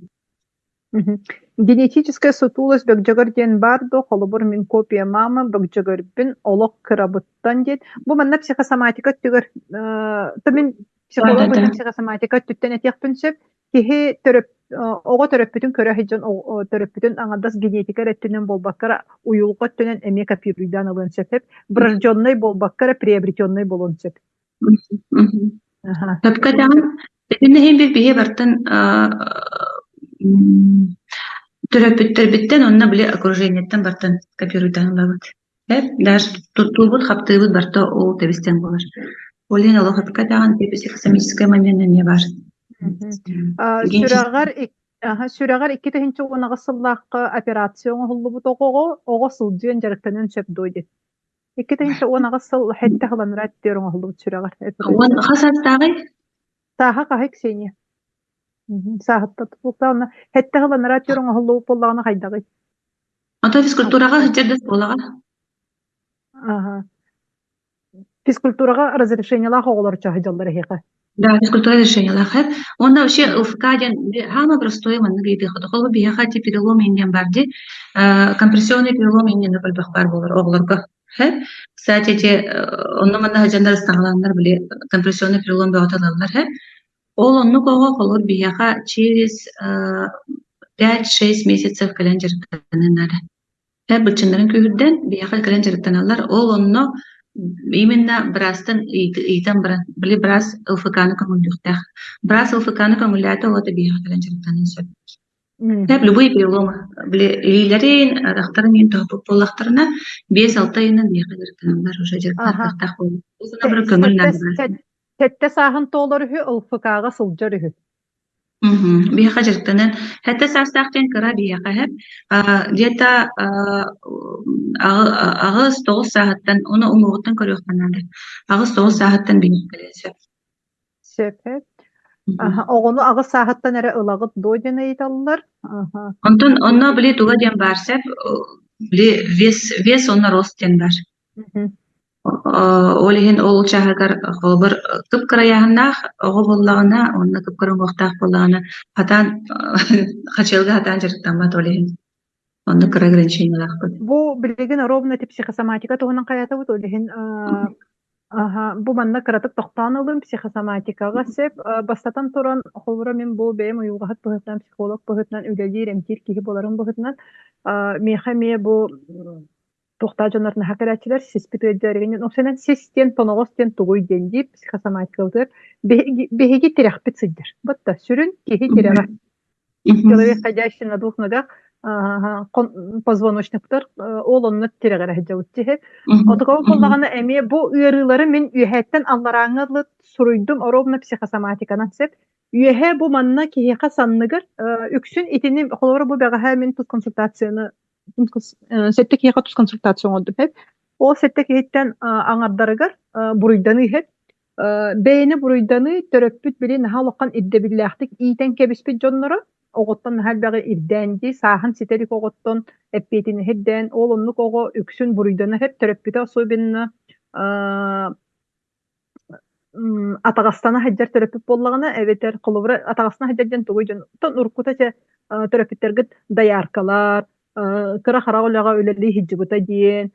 [SPEAKER 3] Генетическая сутулость бөгдьөгөр диэн баар дуо? Холобур, мин копия мамы бөгдьөгөрбүн олох кырабыттан диэн. Бу манна психосоматика өттүгэр то мин психолог быһыытынан психосоматика өттүттэн этиэхпин сөп. Киһи төрөп оҕо төрөппүтүн көрө сылдьан төрөппүтүн аҥардас генетика эрэ өттүнэн буолбакка эрэ уйулҕа өттүнэн эмиэ копируйдаан ылыан сөп. Врожденный буолбакка эрэ приобретенный буолуон сөп.
[SPEAKER 4] Сөпкө этэҕин. Итиннэ иһин биһи бартан төрөппүттэрбиттэн уонна били окружениеттан бартан копируйдаан ылабыт. Даже туттуубут, хаптыыбыт барта ол тэбистэн буолар. Ол иһин олох сөпкө этэҕин, психосоматическай момент эмиэ баар.
[SPEAKER 3] Сүрэҕэр сүрэҕэр 2018 сыллаахха операция оҥоһуллубут оҕоҕо оҕо сылдьыан дьарыктаныан сөп дуо диэн. 2018 сыл сэттэ сыланара түөр оҥоһуллубут сүрэҕэр
[SPEAKER 4] Уон хас саастааҕый?
[SPEAKER 3] Сааһа хаһый Ксения? Сааһытта тутулуктаах сэттэ сыланара түөр оҥоһуллубут буоллаҕына хайдаҕый?
[SPEAKER 4] Ото физкультураҕа сылдьар да оскуолаҕа?
[SPEAKER 3] Аха. Физкультураҕа разрешениелаах оҕолор чаһыдьаллар эһиэхэ.
[SPEAKER 4] Да, физкультура разрешениелаах Уонна вообще ЛФК диэн самое простое маннык ыйытыахха Холобур биһиэхэ ити перелом иһин бар дии компрессионный перелом иһин элбэх баар буолар оҕолорго. Кстати, эти онно-манна сылдьаннар ыстаҥалааннар били компрессионный перелом бөҕөтө ылаллар Ол оннук оҕо холобур биһиэхэ через 5-6 месяцев кэлэн дьарыктаныан наада. Быччыннарын күүһүрдэн, биһиэхэ кэлэн дьарыктаналлар. Ол онно именно быраастан ыйытан баран, били быраас ЛФК-ны көҥүллүөхтээх. Быраас ЛФК-ны көҥүллээтэ, ол аата биһиэхэ кэлэн дьарыктаныан сөп. Любые переломы, били илиилэрин, атахтарын иһин тоһуппут буоллахтарына, биэс-алта ыйынан биһиэхэ дьарыктаналлар, уже дьарыктаах буолар. Ол көҥүл наада.
[SPEAKER 3] Сэттэ сааһын туолар үһү, ЛФК-ҕа сылдьар үһү.
[SPEAKER 4] Биһиэхэ дьарыктанан сэттэ саастаах диэн кыра биһиэхэ эһэм где-то аҕыс тоҕус сааһыттан уну уҥуоҕуттан көрүөххэ наада. Аҕыс тоҕус сааһыттан биһиэхэ кэлиэн сөп.
[SPEAKER 3] Сөп Оҕону аҕыс сааһыттан эрэ ылаҕыт дуо диэн ыйыталлар.
[SPEAKER 4] Онтон онно били туга диэн баар сөп били вес вес уонна рост диэн баар. Ол иһин ол чааһыгар холобур кып-кырайааһыннаах оҕо буоллаҕына уонна кып-кыра уҥуохтаах буоллаҕына хатаан хачыалга хатаан дьарыктаммат ол иһин оннук кыра ограничениелаахпыт.
[SPEAKER 3] Бу билигин ровно ити психосоматика туһунан хайатабыт ол иһин бу манна кыратык тохтоон ылым психосоматикаҕа сөп бастатан туран холобура мин бу бэйэм уйулҕаһыт быһыытынан психолог быһыытынан үлэлиир эмтиир киһи буоларым быһыытынан миэхэ эмиэ бу Туохтаах дьоннор наһаа кэлээччилэр сиспит ыалдьарыгын Оксанан сис диэн тоноҕос диэн тугуй диэн диир психосоматикабытыгар биһиги, биһиги тирэхпит сылдьар. Батта сүрүн киһи тирэҕэ. Человек, ходящий на двух ногах. Позвоночниктар ол онно тирэҕирэ сылдьабыт дии. Отокол буоллаҕына эмиэ бу ыарыылары мин үөһээттэн алларааҥҥа дылы суруйдум ровно психосоматиканан сөп. Үөһээ бу манна киһиэхэ санныгар үксүн итини холобура бу бэҕэһээ мин тус консультацияны сэттэ киһиэхэ тус консультация оҥордум эбит. Ол сэттэ киһиттэн аҥардарыгар буруйданыы иһэр. Бэйэни буруйданыы төрөппүт били наһаа улахан ирдэбиллээхтик иитэн кэбиспит дьонноро оҕоттон наһаа элбэҕи ирдээн дии, сааһын ситэ илик оҕоттон эппиэтинэһи ирдээн, ол оннук оҕо үксүн буруйдана иһэр, төрөппүтэ особенно атаҕастана сылдьар төрөппүт буоллаҕына, эбэтэр холобура атаҕастана сылдьар диэн тугуй дьон оттон уруккута чэ төрөппүттэргит дояркалар, кыра харах үлэҕэ үлэлии сылдьыбыта диэн,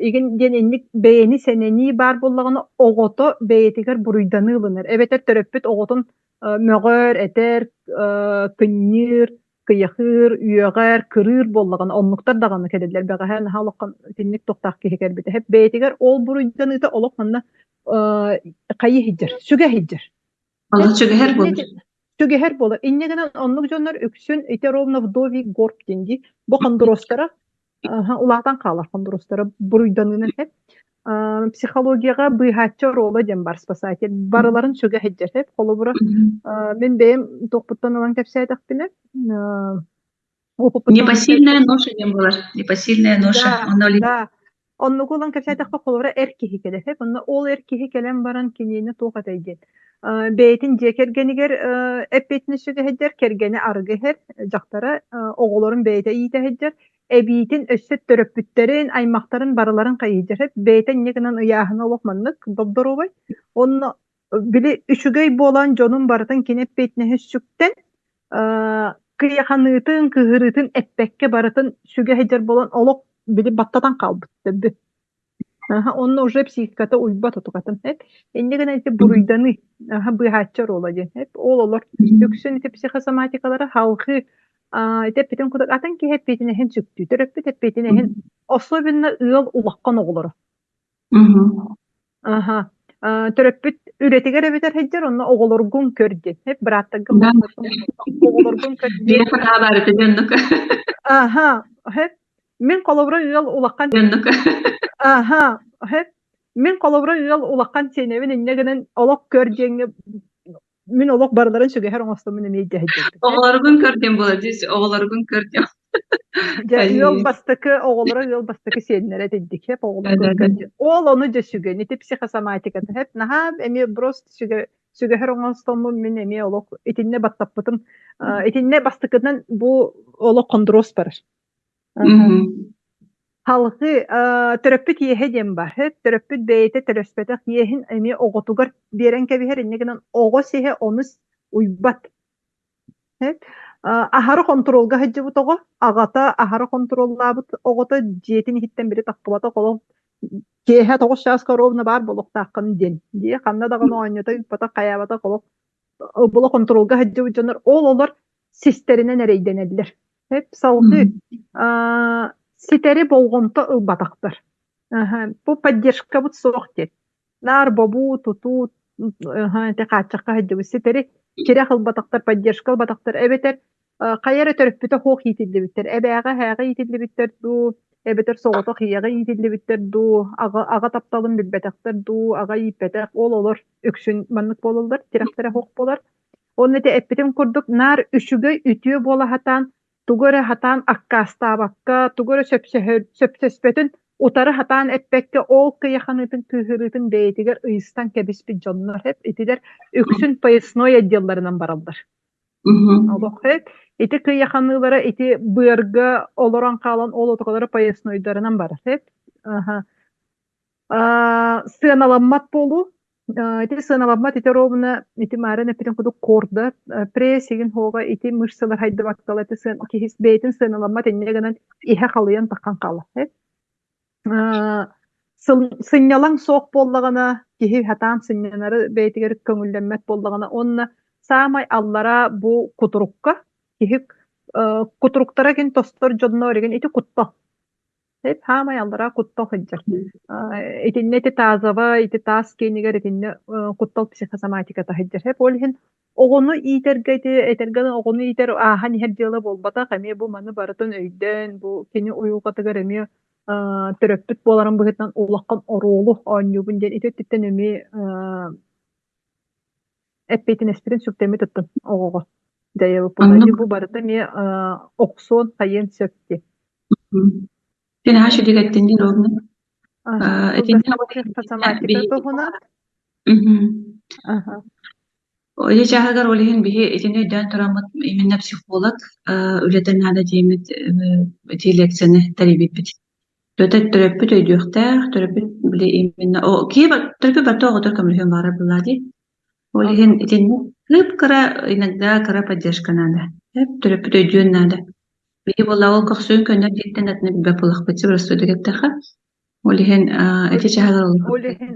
[SPEAKER 3] игин диэн инник бэйэни сэнэнии баар буоллаҕына, оҕото бэйэтигэр буруйданыы ылынар. Эбэтэр төрөппүт оҕотун мөҕөр, этэр, кынньыыр, кыйахыыр, үөҕэр, кырыыр буоллаҕына оннуктар даҕаны кэлэллэр. Бэҕэһээ наһаа улахан итинник туохтаах киһи кэлбитэ. Бэйэтигэр ол буруйданыыта олох манна хайыы сылдьар, сүгэ сылдьар.
[SPEAKER 4] Олох сүгэһэр буолар.
[SPEAKER 3] Сүгэһэр буолар. Инньэ гынан оннук дьоннор үксүн ити ровно вдовий горб диэн дии. Бу хондуруостара улаатан хаалар хондуруостара буруйданыынан эп. Психологияҕа быыһааччы оруола диэн бар спасатель. Барыларын сүгэ сылдьар эп. Холобура, мин бэйэм туохпуттан ылан кэпсээтэхпинэ,
[SPEAKER 4] Непосильная ноша диэн буолар. Непосильная ноша.
[SPEAKER 3] Да, да. Оннугу ылан кэпсээтэххэ, холобура, эр киһи кэлэр. Онно ол эр киһи кэлэн баран кинини туох этэй диэн. Бэйэтин дьиэ кэргэнигэр эппиэтинэс сүгэ сылдьар, кэргэнэ арыгы иһэр, дьахтара оҕолорун бэйэтэ иитэ сылдьар, эбиитин өссө төрөппүттэрин, аймахтарын барыларын хайыйдьар. Бэйэтэ инньэ гынан ыйааһына олох маннык добдоруобай. Онно били үчүгэй буолан дьонун барытын кини эппиэтинэһи сүктэн кыйаханыытын, кыһырыытын эппэккэ барытын сүгэ сылдьар буолан олох били баттатан хаалбыт төрдү. Онно уже психиката уйбат отукатын эп. Инньэ гынан ити буруйданыы быыһааччы оруола диэн эп. Ол олор үксүн ити психосоматикалара халҕыы ити эппитин курдук атын киһи эппиэтинэһин сүктүү, төрөппүт эппиэтинэһин особенно ыал улахан оҕолоро. Аха. Төрөппүт үлэтигэр эбэтэр сылдьар, онно оҕолоргун көр диэн. Эп бырааттаргын оҕолоргун көр диэн. Аха. Эп мин холобура ыал улахан Аха. Эп мин холобура ыал улахан сиэнэбин инньэ гынан олох көр диэҥҥэ мин олох барыларын сүгэһэр оҥостоммун эмиэ дьэһэйдэрбит.
[SPEAKER 4] Оҕолоргун көр диэн буолар дии, оҕолоргун көр диэн.
[SPEAKER 3] Дьэ ыал бастакы оҕолоро ыал бастакы сиэннэрэ этидик хэп оҕолоргун көр диэн. Ол ону дьэ сүгэн ити психосоматиката хэп наһаа эмиэ просто сүгэ сүгэһэр оҥостоммун мин эмиэ олох итиннэ баттаппытым итиннэ бастакынан бу олох хондуруос барар. Халҕыы төрөппүт иэһэ диэн баар. Төрөппүт бэйэтэ төлөспөтөх иэһин эмиэ оҕотугар биэрэн кэбиһэр, инньэ гынан оҕо сиһэ ону уйбат. Аһары хонтуруолга сылдьыбыт оҕо, аҕата аһары хонтуруоллаабыт оҕото дьиэтин иһиттэн били таххыбатах олох киэһэ 9 чааска ровно баар буолуохтааххын диэн. Дии ханна даҕаны оонньото ыыппатах, хайаабатах олох була хонтуруолга сылдьыбыт дьоннор ол олор систэринэн эрэйдэнэллэр. Салгыы ситэри болҕомто ылбатахтар. Бу поддержкабыт суох диэн. Наар бобуу, тутуу, ити хааччахха сылдьыбыт ситэри тирэх ылбатахтар, поддержка ылбатахтар эбэтэр хайа эрэ төрөппүтэ суох иитиллибиттэр, эбээҕэ эһээҕэ иитиллибиттэр дуу, эбэтэр соҕотох ийэҕэ иитиллибиттэр дуу, аҕа, аҕа тапталын билбэтэхтэр дуу, аҕа ииппэтэх, ол олор үксүн маннык буолаллар, тирэхтэрэ суох буолар. Уонна ити эппитим курдук, наар үчүгэй, үтүө буола сатаан, тугу эрэ сатаан аккаастаабакка, тугу эрэ сөпсөспөтүн утары сатаан эппэккэ, ол кыйаханыытын, кыыһырыытын бэйэтигэр ыйыстан кэбиспит дьоннор эп итилэр үксүн поясной отделларынан бараллар. Олох ити кыйаханыылара ити быарга олорон хаалан ол отоколоро пояснойдарынан барар эп. Сыаналаммат буолуу. Ити сыаналаммат ити ровно ити маарын эппитин курдук корда пресс игин хоҕо ити мышцалар хайдыбаттала ити киһи бэйэтин сыаналаммат инньэ гынан иһэ халыйан таххан хаалар. Сынньалаҥ суох буоллаҕына киһи сатаан сынньанары бэйэтигэр көҥүллэммэт буоллаҕына уонна саамай аллараа бу кутурукка киһи кутуруктара кин тостор дьонноор игин ити куттал Эп хаамай аллараа куттал сылдьар. Итиннэ ити тазовай, ити таас киэнигэр итиннэ куттал психосоматиката сылдьар. Эп ол иһин Оҕону иитэргэ ити этэргэ дылы оҕону иитэр ааһан иһэр дьыала буолбатах, эмиэ бу маны барытын өйдөөн, бу кини уйулҕатыгар эмиэ төрөппүт буоларын быһыытынан улахан оруолу оонньуубун диэн ити өттүттэн эмиэ эппиэтинэспитин сүктэммит ыттын оҕоҕо дьайабыппын
[SPEAKER 4] Оннук.
[SPEAKER 3] бу барыта эмиэ охсуон хайыан сөп дии.
[SPEAKER 4] Син аһа үчүгэй эттин ровно. Итиннэ
[SPEAKER 3] психосоматика туһунан.
[SPEAKER 4] Ити чааһыгар ол иһин биһи итини өйдөөн тураммыт именно психолог үлэтэ наада диэммит ити лекцияны тэрийбиппит. Төрөппүт өйдүөхтээх, төрөппүт били именно киһи төрөппүт барыта оҕотор көмөлөһүөн баҕарар буоллаа дии. Ол иһин итиннэ кып-кыра иногда кыра поддержка наада. Төрөппүт өйдүөн наада. Биһи буоллаҕа ол көхсүн көннөр диэттэн атыны билбэт буоллахпыт простойдук эттэххэ. Ол иһин ити чаһыгар
[SPEAKER 3] Ол иһин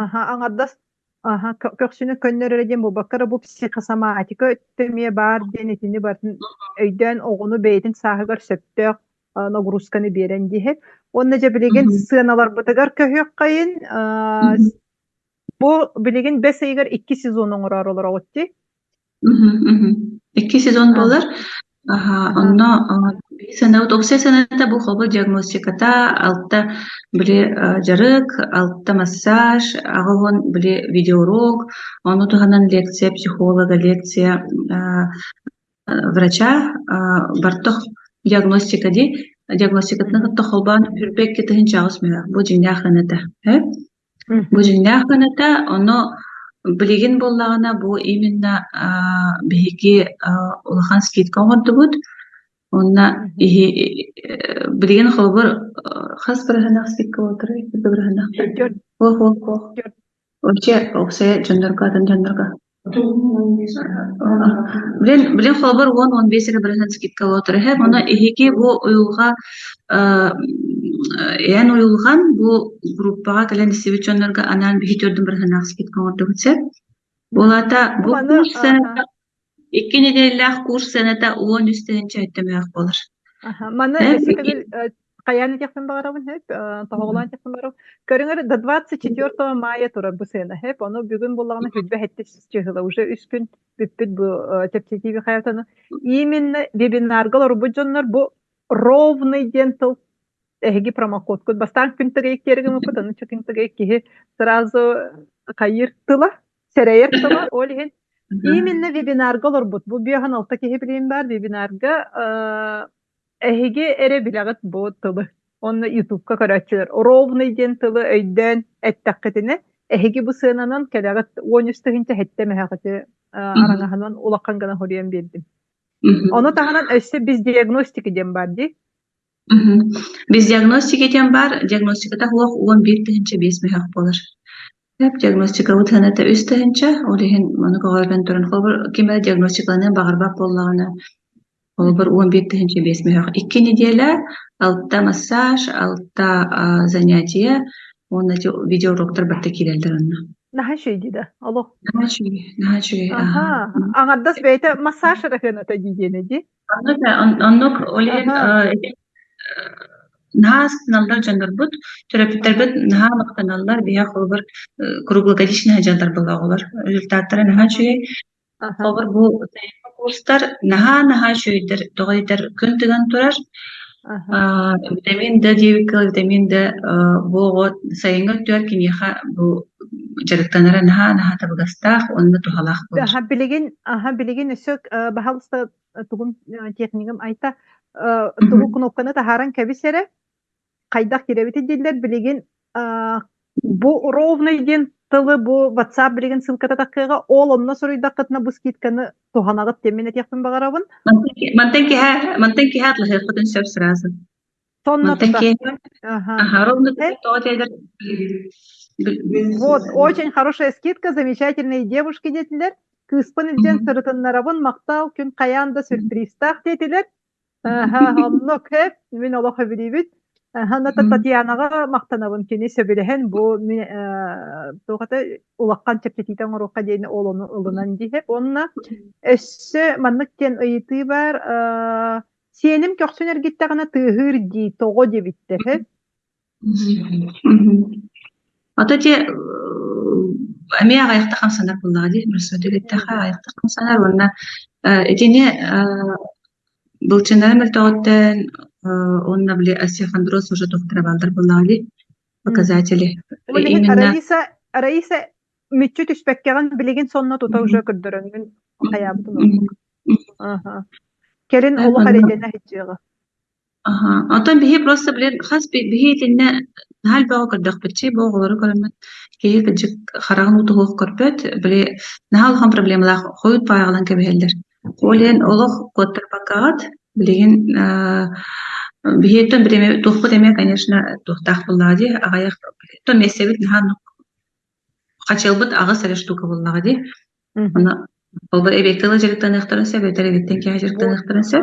[SPEAKER 3] аха аҥардас аха көхсүнү көннөр эрэ диэн буолбакка эрэ бу психосоматика өттө эмиэ баар диэн итини барытын өйдөөн оҕону бэйэтин сааһыгар сөптөөх нагрузканы биэрэн диэһэ. Уонна дьэ билигин сыаналарбытыгар көһүөххэйин бу билигин бэс ыйыгар икки сезон оҥороору олороҕут дии.
[SPEAKER 4] Икки сезон буолар. Онно сыанабыт уопсай сыаната бу холбо диагностиката, алта били дьарык, алта массаж, аҕа били видеоурок, ону туһанан лекция психолога, лекция врача, бартох диагностика дии, диагностикатын кытта холбоон үрбэкки тыһыынча аҕыс мөһөөх. Бу дьиҥнээх сыаната. Бу дьиҥнээх гыната, ону билигин буоллаҕына бу именно биһиги улахан скидка оҥордубут. Уонна иһи билигин холобур хас бырыһыаннаах скидка буолтарай? Бырыһыаннаах. Суох, суох, суох. Вообще, уопсайа дьоннорго, атын дьоннорго. Билин, билин холобур 10-15 эрэ бырыһыан скидка буолтар үһү. Ону эһиги бу уйулҕа эн уйулҕан бу группаҕа кэлэн истибит дьоннорго анаан биһи төрдүн бырыһыаннаах скидка оҥордубут сөп. Буолата бу курс сыаната икки нэдиэлэлээх курс сыаната 13 тыһыынча өттөмөөх буолар.
[SPEAKER 3] Маны өссө төгүл хайаан этиэхпин баҕарабын сөп, тоһоҕолоон этиэхпин баҕарабын. Көрүҥэр до 24 мая турар бу сыана сөп. Ону бүгүн буоллаҕына хүлбэ сэттис чыһыла уже үс күн бүппүт бу чэпчэтии хайатаны. Именно вебинарга олорбут дьоннор бу ровный диэн тыл эһиги промокодкут бастаан күн тыгайык тиэргэммыт ону күн тыгайык киһи сразу хайыр тыла сэрэйэр тыла ол иһин именно вебинарга олорбут бу биэһэн алта киһи билиим баар вебинарга эһиги эрэ билэҕит бу тылы уонна ютубка көрөөччүлэр ровный диэн тылы өйдөөн эттэххитинэ эһиги бу сыананан кэлэҕит 13 тыһыынча сэттэ мөһөҕүтү араҥаһынан улахан гына хоруйан биэрдим. Ону таһынан өссө без диагностики диэн баар дии.
[SPEAKER 4] Без диагностики диэн баар, диагностиката суох 11 тыһыынча 5 мөһөөх буолар. Сөп, диагностикабыт сыаната 3 тыһыынча, ол иһин ону көҕөрөн туран, холобур, ким эрэ диагностикаланыан баҕарбат буоллаҕына, холобур, 11 тыһыынча 5 мөһөөх. Икки нэдиэлэ, алта массаж, алта занятие уонна ити видеоуроктар барыта киирэллэр онно.
[SPEAKER 3] Наһаа үчүгэй дии да, олох.
[SPEAKER 4] Наһаа үчүгэй, наһаа үчүгэй,
[SPEAKER 3] Аха, аҥардас бэйэтэ массаж эрэ сыаната дии диэнэ дии.
[SPEAKER 4] Оннук, оннук, ол иһин наһаа астыналлар дьоннорбут, төрөппүттэрбит наһаа махтаналлар, биһиэхэ холобур круглогодичный сылдьаллар буолла оҕолор. Результаттара наһаа үчүгэй. Холобур, бу курстар наһаа-наһаа үчүгэйдэр, тоҕо диэтэр күн тыган турар. Витамин Д диэбиккэ витамин Д бу оҕо сайыҥҥы өттүгэр киниэхэ бу дьарыктанара наһаа-наһаа табыгастаах уонна туһалаах буолар.
[SPEAKER 3] Аха билигин аха билигин өссө баһалыста тугум техникам айта тугу кнопканы таһааран кэбис эрэ хайдах кирэбитий дииллэр билигин бу ровный диэн тылы бу WhatsApp билигин ссылката таххыаҕа ол онно суруйдаххытына бу скидканы туһанаҕыт диэн мин этиэхпин баҕарабын
[SPEAKER 4] Мантан киһэ мантан киһэ атлаһыаххытын сөп сразу.
[SPEAKER 3] Сонно
[SPEAKER 4] Мантан
[SPEAKER 3] тута.
[SPEAKER 4] киһэ
[SPEAKER 3] Ага.
[SPEAKER 4] Ага, ровно тоҕо
[SPEAKER 3] Вот, очень хорошая скидка, замечательные девушки диэтилэр. Кыыспын илдьэн сырытыннарабын, махтал, күн хайаан да сюрпризтаах диэтилэр. Аха, оннук эп, мин олох сөбүлүүбүт. Аха, Татьянаҕа махтанабын, кини сөбүлэһэн бу мин туох это улахан чэпчэтиитэ оҥоруохха диэни ол ону ылынан диэһэп. Уонна өссө маннык диэн ыйытыы баар, сиэним көхсүн эргиттэҕинэ тыаһыыр дии, тоҕо диэбиттэр.
[SPEAKER 4] Ото те. Эмиэ аҕыйахта хамсанар буоллаҕа дии, мөрсүөтүк эттэххэ аҕыйахта хамсанар уонна итини былчыҥнара мөлтөҕүттэн уонна били остеохондроз уже туохтара бааллар буоллаҕа дии, показатели.
[SPEAKER 3] Ол иһин
[SPEAKER 4] Именно
[SPEAKER 3] Раиса Раиса мүччү түспэккэҕин билигин сонно тута уже көрдөрөҥҥүн хайаабытын ордук. Аха. Кэлин олох эрэйдэнэ сылдьыаҕа.
[SPEAKER 4] Аһа, оттон биһи просто блин хас биһи итиннэ наһаа элбэҕи көрдөхпүтчи, бу оҕолору көрөммүт киһи кырдьык хараҕын уута суох көрбөт, били наһаа улахан проблемалаах хойут баайаҕалаан кэбиһэллэр. Ол иһин олох куоттарбаккаҕыт билигин аа биһиэттэн бириэмэ туохпут эмиэ конечно туохтаах буоллаҕа дии аҕыйах то миэстэбит наһаа Хачыалбыт аҕыс эрэ штука буоллаҕа дии. Ону холобур эбиэккэ ыла дьарыктаныахтарын сөп, эбэтэр эбиэттэн киэһэ дьарыктаныахтарын сөп.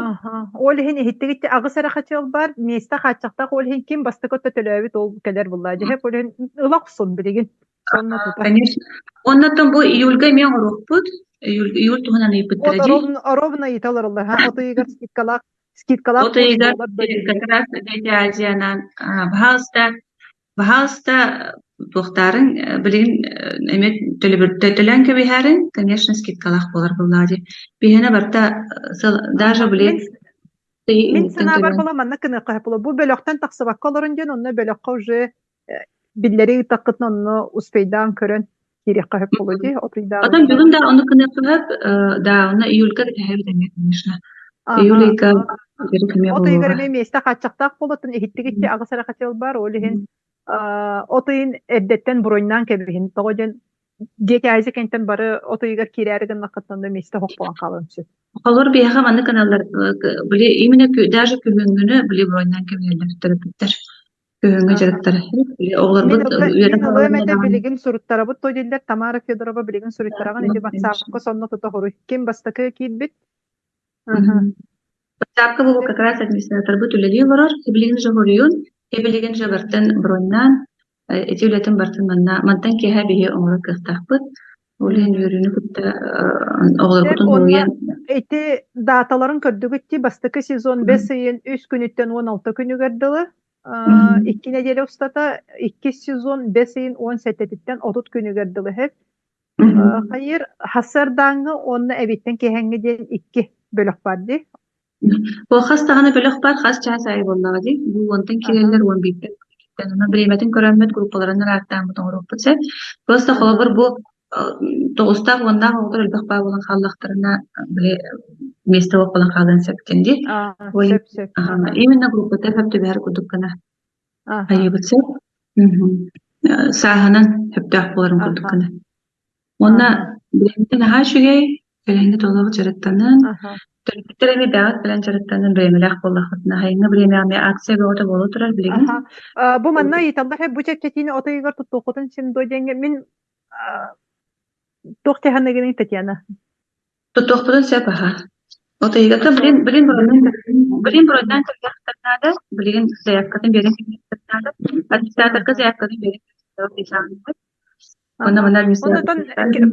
[SPEAKER 3] Ол иһин иһиттигит аҕыс эрэ хачыал баар, миэстэ хааччахтаах ол иһин ким бастакы өттө төлөөбүт ол кэлэр буллаа. Дьэһэ ол иһин ыла охсун билигин. Сонно тута.
[SPEAKER 4] Конечно. Оннотон бу июльга эмиэ оҥоруохпут. Июль, июль туһунан ыйыппыттара
[SPEAKER 3] Вот
[SPEAKER 4] дии.
[SPEAKER 3] ровно, ровно ыйыталар ха от ыйыгар скидкалаах скидкалаах
[SPEAKER 4] От
[SPEAKER 3] курс
[SPEAKER 4] ыйыгар
[SPEAKER 3] буолар да
[SPEAKER 4] как раз Дети Азиянан, пожалуйста, Баһаалыста, туохтаарыҥ, билигин эмиэ төлөбүрдэ төлөөн кэбиһээриҥ, конечно, скидкалаах буолар буоллаҕа дии. Биһиэнэ барыта сыл даже
[SPEAKER 3] Аха.
[SPEAKER 4] били
[SPEAKER 3] Мин мин
[SPEAKER 4] иһиттэн
[SPEAKER 3] санаабар
[SPEAKER 4] төлөөн
[SPEAKER 3] була манна кыныахха сөп буолуо. Бу бөлөхтөн тахсыбакка олорун диэн онно бөлөххө уже биллэрии ыытаххытына онно успейдаан көрөн киириэххэ сөп буолуо дии от ыйдааҕы
[SPEAKER 4] Потом бүгүн да ону кыныахха сөп, да, онно июльга кэтэһэбит эмиэ, конечно. Июль
[SPEAKER 3] Аха.
[SPEAKER 4] ыйга дьарык эмиэ
[SPEAKER 3] От ыйыгар
[SPEAKER 4] буолуоҕа.
[SPEAKER 3] эмиэ миэстэ хааччахтаах буолуоттан иһиттигиччи аҕыс эрэ хотел бар, ол иһин от ыйын эрдэттэн броньнаан кэбиһин. Тоҕо диэн Дети Азия кэнниттэн бары от ыйыгар киирээри гыннаххыттан да миэстэ суох буолан хаалыан сөп.
[SPEAKER 4] Холобур биһиэхэ маннык гыналлар, били именно даже күһүҥҥүнү били броньнаан кэбиһэллэр төрөппүттэр. Күһүҥҥү дьарыктара. Били
[SPEAKER 3] Мин
[SPEAKER 4] оҕолорбут
[SPEAKER 3] ылла
[SPEAKER 4] үөрэх
[SPEAKER 3] мин ылыам
[SPEAKER 4] хааланна
[SPEAKER 3] этэ
[SPEAKER 4] даҕаны
[SPEAKER 3] билигин суруттарабыт то дииллэр Тамара Федорова билигин суруйтараҕын ити ватсапка сонно тута хоруй. Ким бастакы киирбит?
[SPEAKER 4] Ватсапка бу как раз администраторбыт үлэлии олорор. Билигин же хоруйун, билигин же бартын броньнаан, ити үлэтин бартын манна мантан киэһэ биһи оҥорор кыахтаахпыт. Ол иһин үөрүүнү кытта оҕолорбутун
[SPEAKER 3] Уонна
[SPEAKER 4] хоруйан
[SPEAKER 3] ити дааталарын көрдүгүт дии бастакы сезон бэс ыйын үс күнүттэн 16 күнүгэр дылы икки нэдиэлэ устата иккис сезон бэс ыйын 17-титтэн 30 күнүгэр дылы иһэр. Хайыр хасардааҥҥы уонна эбиттэн киэһэҥҥи диэн икки бөлөх баар дии.
[SPEAKER 4] Бу хас даҕаны бөлөх баар, хас чаас аайы буоллаҕа дии. Бу уонтан киирэллэр, уон бииртэн Онон бириэмэтин көрөммүт, группаларын араартааммыт оҥоруохпут сөп. Просто холобур бу тоҕустаах уоннаах оҕолор элбэх баа буолан хааллахтарына, били миэстэ суох буолан хаалыан сөп диэн дии.
[SPEAKER 3] Сөп сөп.
[SPEAKER 4] Именно группата сөп түбэһэр курдук гына айыыбыт сөп. Сааһынан сөптөөх буоларын курдук гына. Уонна билиҥҥи наһаа үчүгэй, кэлиҥҥи толох дьарыктанан, төрөппүттэр эмиэ бэйэҕит билэн дьарыктанан бириэмэлээх буоллаххытына, сайыҥҥы бириэмэҕэ эмиэ акция бөҕөтө буола турар билигин.
[SPEAKER 3] Аха. Бу манна ыйыталлар бу чэпчэтиини от ыйыгар туттуоххутун син дуо диэҥҥэ мин туох дьаһаныгыный Татьяна?
[SPEAKER 4] Туттуохпутун сөп аха. От ыйыгар билин билин билин броньнаан кэлиэхтэр наада, билигин заявкатын биэрэн кэлиэхтэр наада. Администраторга заявкатын биэрэн Онно манна
[SPEAKER 3] Онтон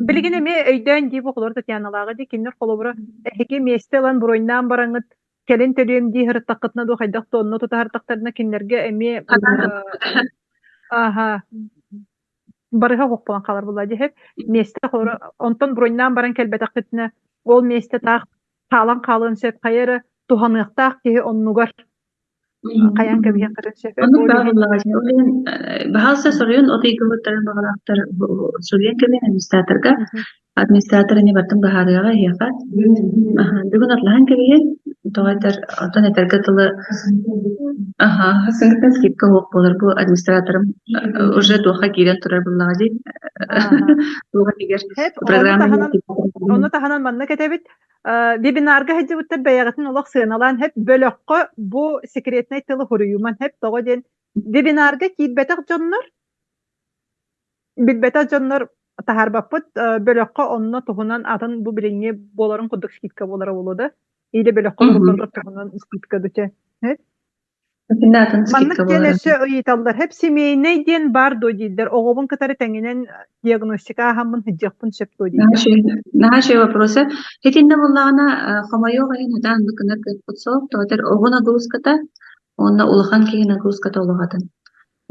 [SPEAKER 3] билигин эмиэ өйдөөн дии бу холобур Татьяналааҕы дии кинилэр холобура эһиги миэстэ ылан буруйнаан бараҥҥыт кэлин төлүөм дии сырыттаххытына дуу хайдах да онно тутаһартахтарына кинилэргэ эмиэ аха барыһа суох буолан хаалар буолла дии миэстэ холобура онтон буруйнаан баран кэлбэтэххитинэ ол миэстэ таах хаалан хаалыан сөп хайа эрэ туһаныахтаах киһи оннугар хайаан кэбиһиэххитин сөп.
[SPEAKER 4] Оннук баар буоллаҕа дии. Ол иһин баһаалыста суруйун от ыйгыбыттарын баҕалаахтар суруйан кэлин администраторга. Администратор ини бартын быһаарыаҕа эһиэхэ. Бүгүн атлаһан кэбиһин. Тоҕо этэр, оттон этэргэ тылы аха, сыҥыттан скидка суох буолар. Бу администраторым уже туохха киирэн турар буоллаҕа дии. Туох этигэр программа
[SPEAKER 3] Ону таһынан маннык этэбит. Вебинарга сылдьыбыттар бэйэҕитин олох сыаналаан хэп бөлөххө бу секретнэй тылы хоруйуман хэп тоҕо диэн вебинарга киирбэтэх дьоннор билбэтэх дьоннор таһаарбаппыт бөлөххө онно туһунан атын бу билиҥҥи буоларын курдук скидка буолара буолуо да или бөлөххө олорор туһунан скидка дуче Маннык диэн өссө ыйыталлар. Хэп семейнэй диэн баар дуо дииллэр. Оҕобун кытары тэҥинэн диагностика ааһаммын сылдьыахпын сөп дуо дииллэр.
[SPEAKER 4] Наһаа үчүгэй вопросы. Итиннэ буоллаҕына, хомойуох иһин ытаан оннук гынар кыахпыт суох. Тоҕо этэр оҕо нагрузката уонна улахан киһи нагрузката олох атын.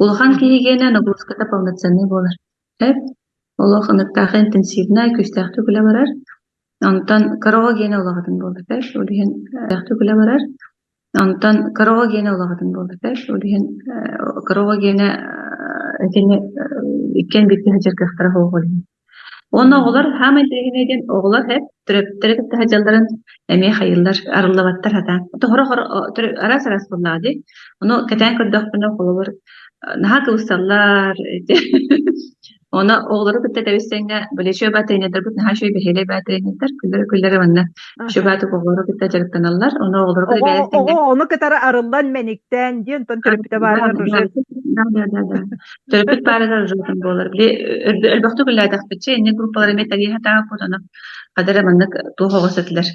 [SPEAKER 4] Улахан киһи гиэнэ нагрузката полноценный буолар. Эп? Олох ыныктаахы интенсивнэй, күүстээхтик үлэ барар. Онтон кыра гиэнэ улаҕатын буолар ол иһин күүстээхтик үлэ барар. Онтон кыра гиэнэ улаҕатын буолар ол иһин кыра гиэнэ итини иккиэн бииргэ сылдьар кыахтара суох ол иһин. Уонна оҕолор хаамай интэриэһинэй диэн оҕолор эп төрөппүттэрэ кытта сылдьалларын эмиэ хайыыллар, арыллыбаттар сатаан. Тоһоро араас-араас буоллаҕа дии. Ону кэтээн көрдөхпүнэ холобур наһаа кыбысталлар Ону оҕолору кытта тэбис-тэҥҥэ били үчүгэй баа тренердэрбит наһаа үчүгэй бэһиэлэй баа тренердэр күллэрэ-күллэрэ манна үчүгэй баатык оҕолору кытта дьарыктаналлар. Ону оҕолору кытта
[SPEAKER 3] Оҕо
[SPEAKER 4] бэйэ тэҥҥэ
[SPEAKER 3] оҕо ону кытары арыллан мэниктээн диэн онтон төрөппүтэ баарыгар уже
[SPEAKER 4] Да, да, да, да. Төрөппүт баарыгар уже буолар. Били элбэхтик үлэлээтэхпитчэ инник группалар эмиэ тэрийэ сатаабыппыт ону хата эрэ маннык туох оҕус этилэр.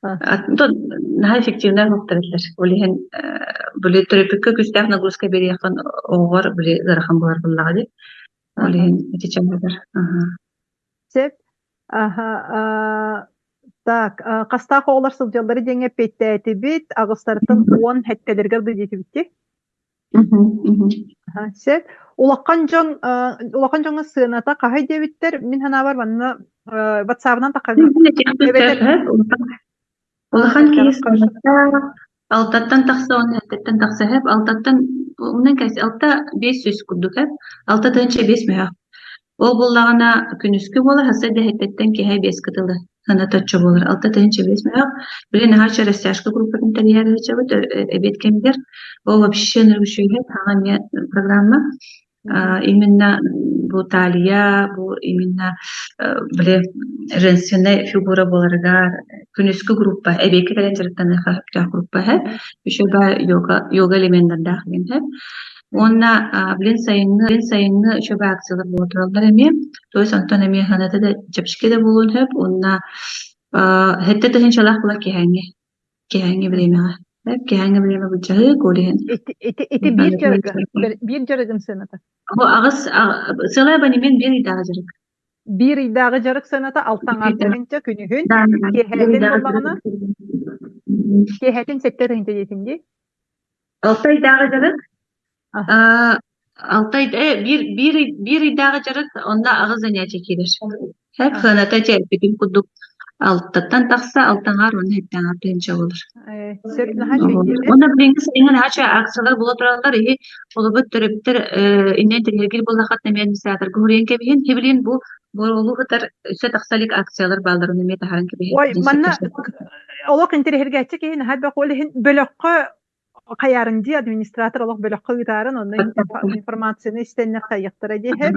[SPEAKER 4] Наһаа эффективнай оһохтор этилэр. Ол иһин били төрөппүккэ күүстээх нагрузка биэриэххин оҕоҕор били ыарахан буолар буоллаҕа дии. Ол иһин ити чаһыгар.
[SPEAKER 3] Сөп. Аха, так, хастаах оҕолор сылдьаллара диэҥҥэ эппиэттээтибит. Аҕыстарыттан 10 сэттэлэригэр да диэтибит дии. Сөп. Улахан дьон улахан дьоҥҥо сыаната хаһай диэбиттэр. Мин санаабар манна ватсабынан таххаҥҥа эбэтэр
[SPEAKER 4] Улахан киһи сыаната алтаттан тахса уонна эрдэттэн тахса иһэп. Алтаттан умнан кэс 6 500 курдук иһэп. 6 5 мөһөөх. Ол буоллаҕына күнүскү буолар, хасса дэһэттэттэн киэһэ биэс кытылы сыаната оччо буолар. 6 500 мөһөөх. Били наһаа үчүгэй растяжка группатын тэрийэр ыһычабыт эбиэт кэмигэр. Ол вообще үчүгэй хаҥа эмиэ программа. Именно бу талия, бу именно били женственная фигура буоларыгар күнүскү группа, эбиэккэ кэлэн дьарыктаныахха сөптөөх группа иһэ. Үчүгэй йога, йога элеменнардаах диэн иһэ. Уонна билин сайыҥҥы, билин сайыҥҥы үчүгэй акциялар буола тураллар эмиэ. То есть онтон эмиэ ханата да чэпчэки да буолуон сөп уонна сэттэ тыһыынчалаах буолар киһээҥҥи киһээҥҥи бириэмэҕэ. Киһээҥҥи бириэмэ былдьаһыы ол иһин
[SPEAKER 3] Ити ити ити биир дьарыга биир дьарыгын сыаната.
[SPEAKER 4] Бу аҕыс сыалай абонемент биир ыйдааҕы дьарык.
[SPEAKER 3] Биир ыйдааҕы дьарык сыаната алтан тыһыынча күнүһүн, киэһэтин буоллаҕына киэһэтин 7 тыһыынча диэтин дии.
[SPEAKER 4] Алта ыйдааҕы дьарык Алта биир биир биир ыйдааҕы дьарык онно аҕыс занятие киирэр. Һэп сыаната дьэ эппитим курдук алтаттан тахса алтаҥаар уонна сэттээҥээр тыһыынча буолар.
[SPEAKER 3] Сөп наһаа үчүгэй
[SPEAKER 4] Уонна билиҥҥи сайыҥҥы наһаа үчүгэй акциялар буола тураллар. Иһи холобур төрөппүттэр иннин интэриэһиргиир буоллаххытына эмиэ администраторга уһуруйан кэбиһин. Һибилин бу буолуу кытар өссө тахса илик акциялар баалларын эмиэ таһааран кэбиһин.
[SPEAKER 3] Ой, манна олох интэриэһиргээччи киһи наһаа элбэх ол иһин бөлөххө хайаарын дии администратор олох бөлөххө ыытаарын онно информацияны истэннэр хайыахтара диэһэ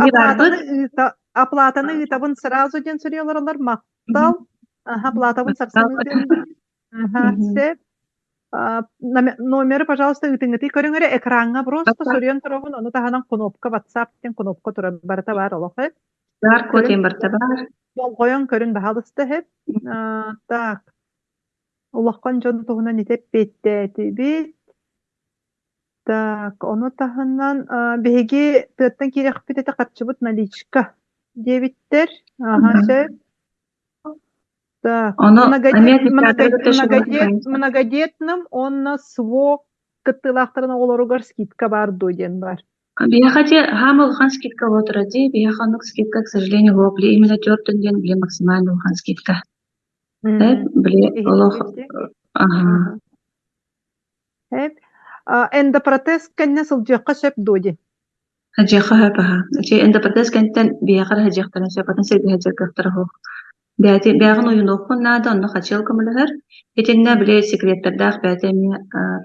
[SPEAKER 3] оплатаны ыыта оплатаны ыытабын сразу диэн суруйалар махтал аха оплатабын сарсын ыытыам аха сөп номеры пожалуйста ыытыҥҥытый көрүҥ эрэ экраҥҥа просто суруйан туробун ону таһынан кнопка WhatsApp диэн кнопка турар барыта баар олох
[SPEAKER 4] Баар код диэн барыта баар.
[SPEAKER 3] Болҕойон көрүн баһаалыста иһит. Так Улахан дьон туһунан ити эппиэттээтибит. Так, ону таһынан биһиги тыаттан киирэхпит этэ харчыбыт наличка диэбиттэр. Аха, сөп. Так,
[SPEAKER 4] Ону
[SPEAKER 3] многодет, многодет, многодетным уонна СВО кыттыылаахтарын оҕолоругар скидка баар дуо диэн баар.
[SPEAKER 4] Биһиэхэ дьэ хаама улахан скидка буолтара дии. Биһиэхэ оннук скидка, к сожалению, суох. Били именно түөртэн диэн били максимально улахан скидка. Эп, били олох аһаа.
[SPEAKER 3] Эп, эндопротез кэннэ сылдьыахха сөп дуо диэн?
[SPEAKER 4] Сылдьыахха сөп аһаа. Эчи эндопротез кэнниттэн биһиэхэ эрэ сылдьыахтарын сөп, атын сиргэ сылдьар кыахтара суох. Бэйэти бэйэҕин уйунуоххун наада, онно хачыал көмөлөһөр. Итиннэ били секреттэрдээх бэйэтэ эмиэ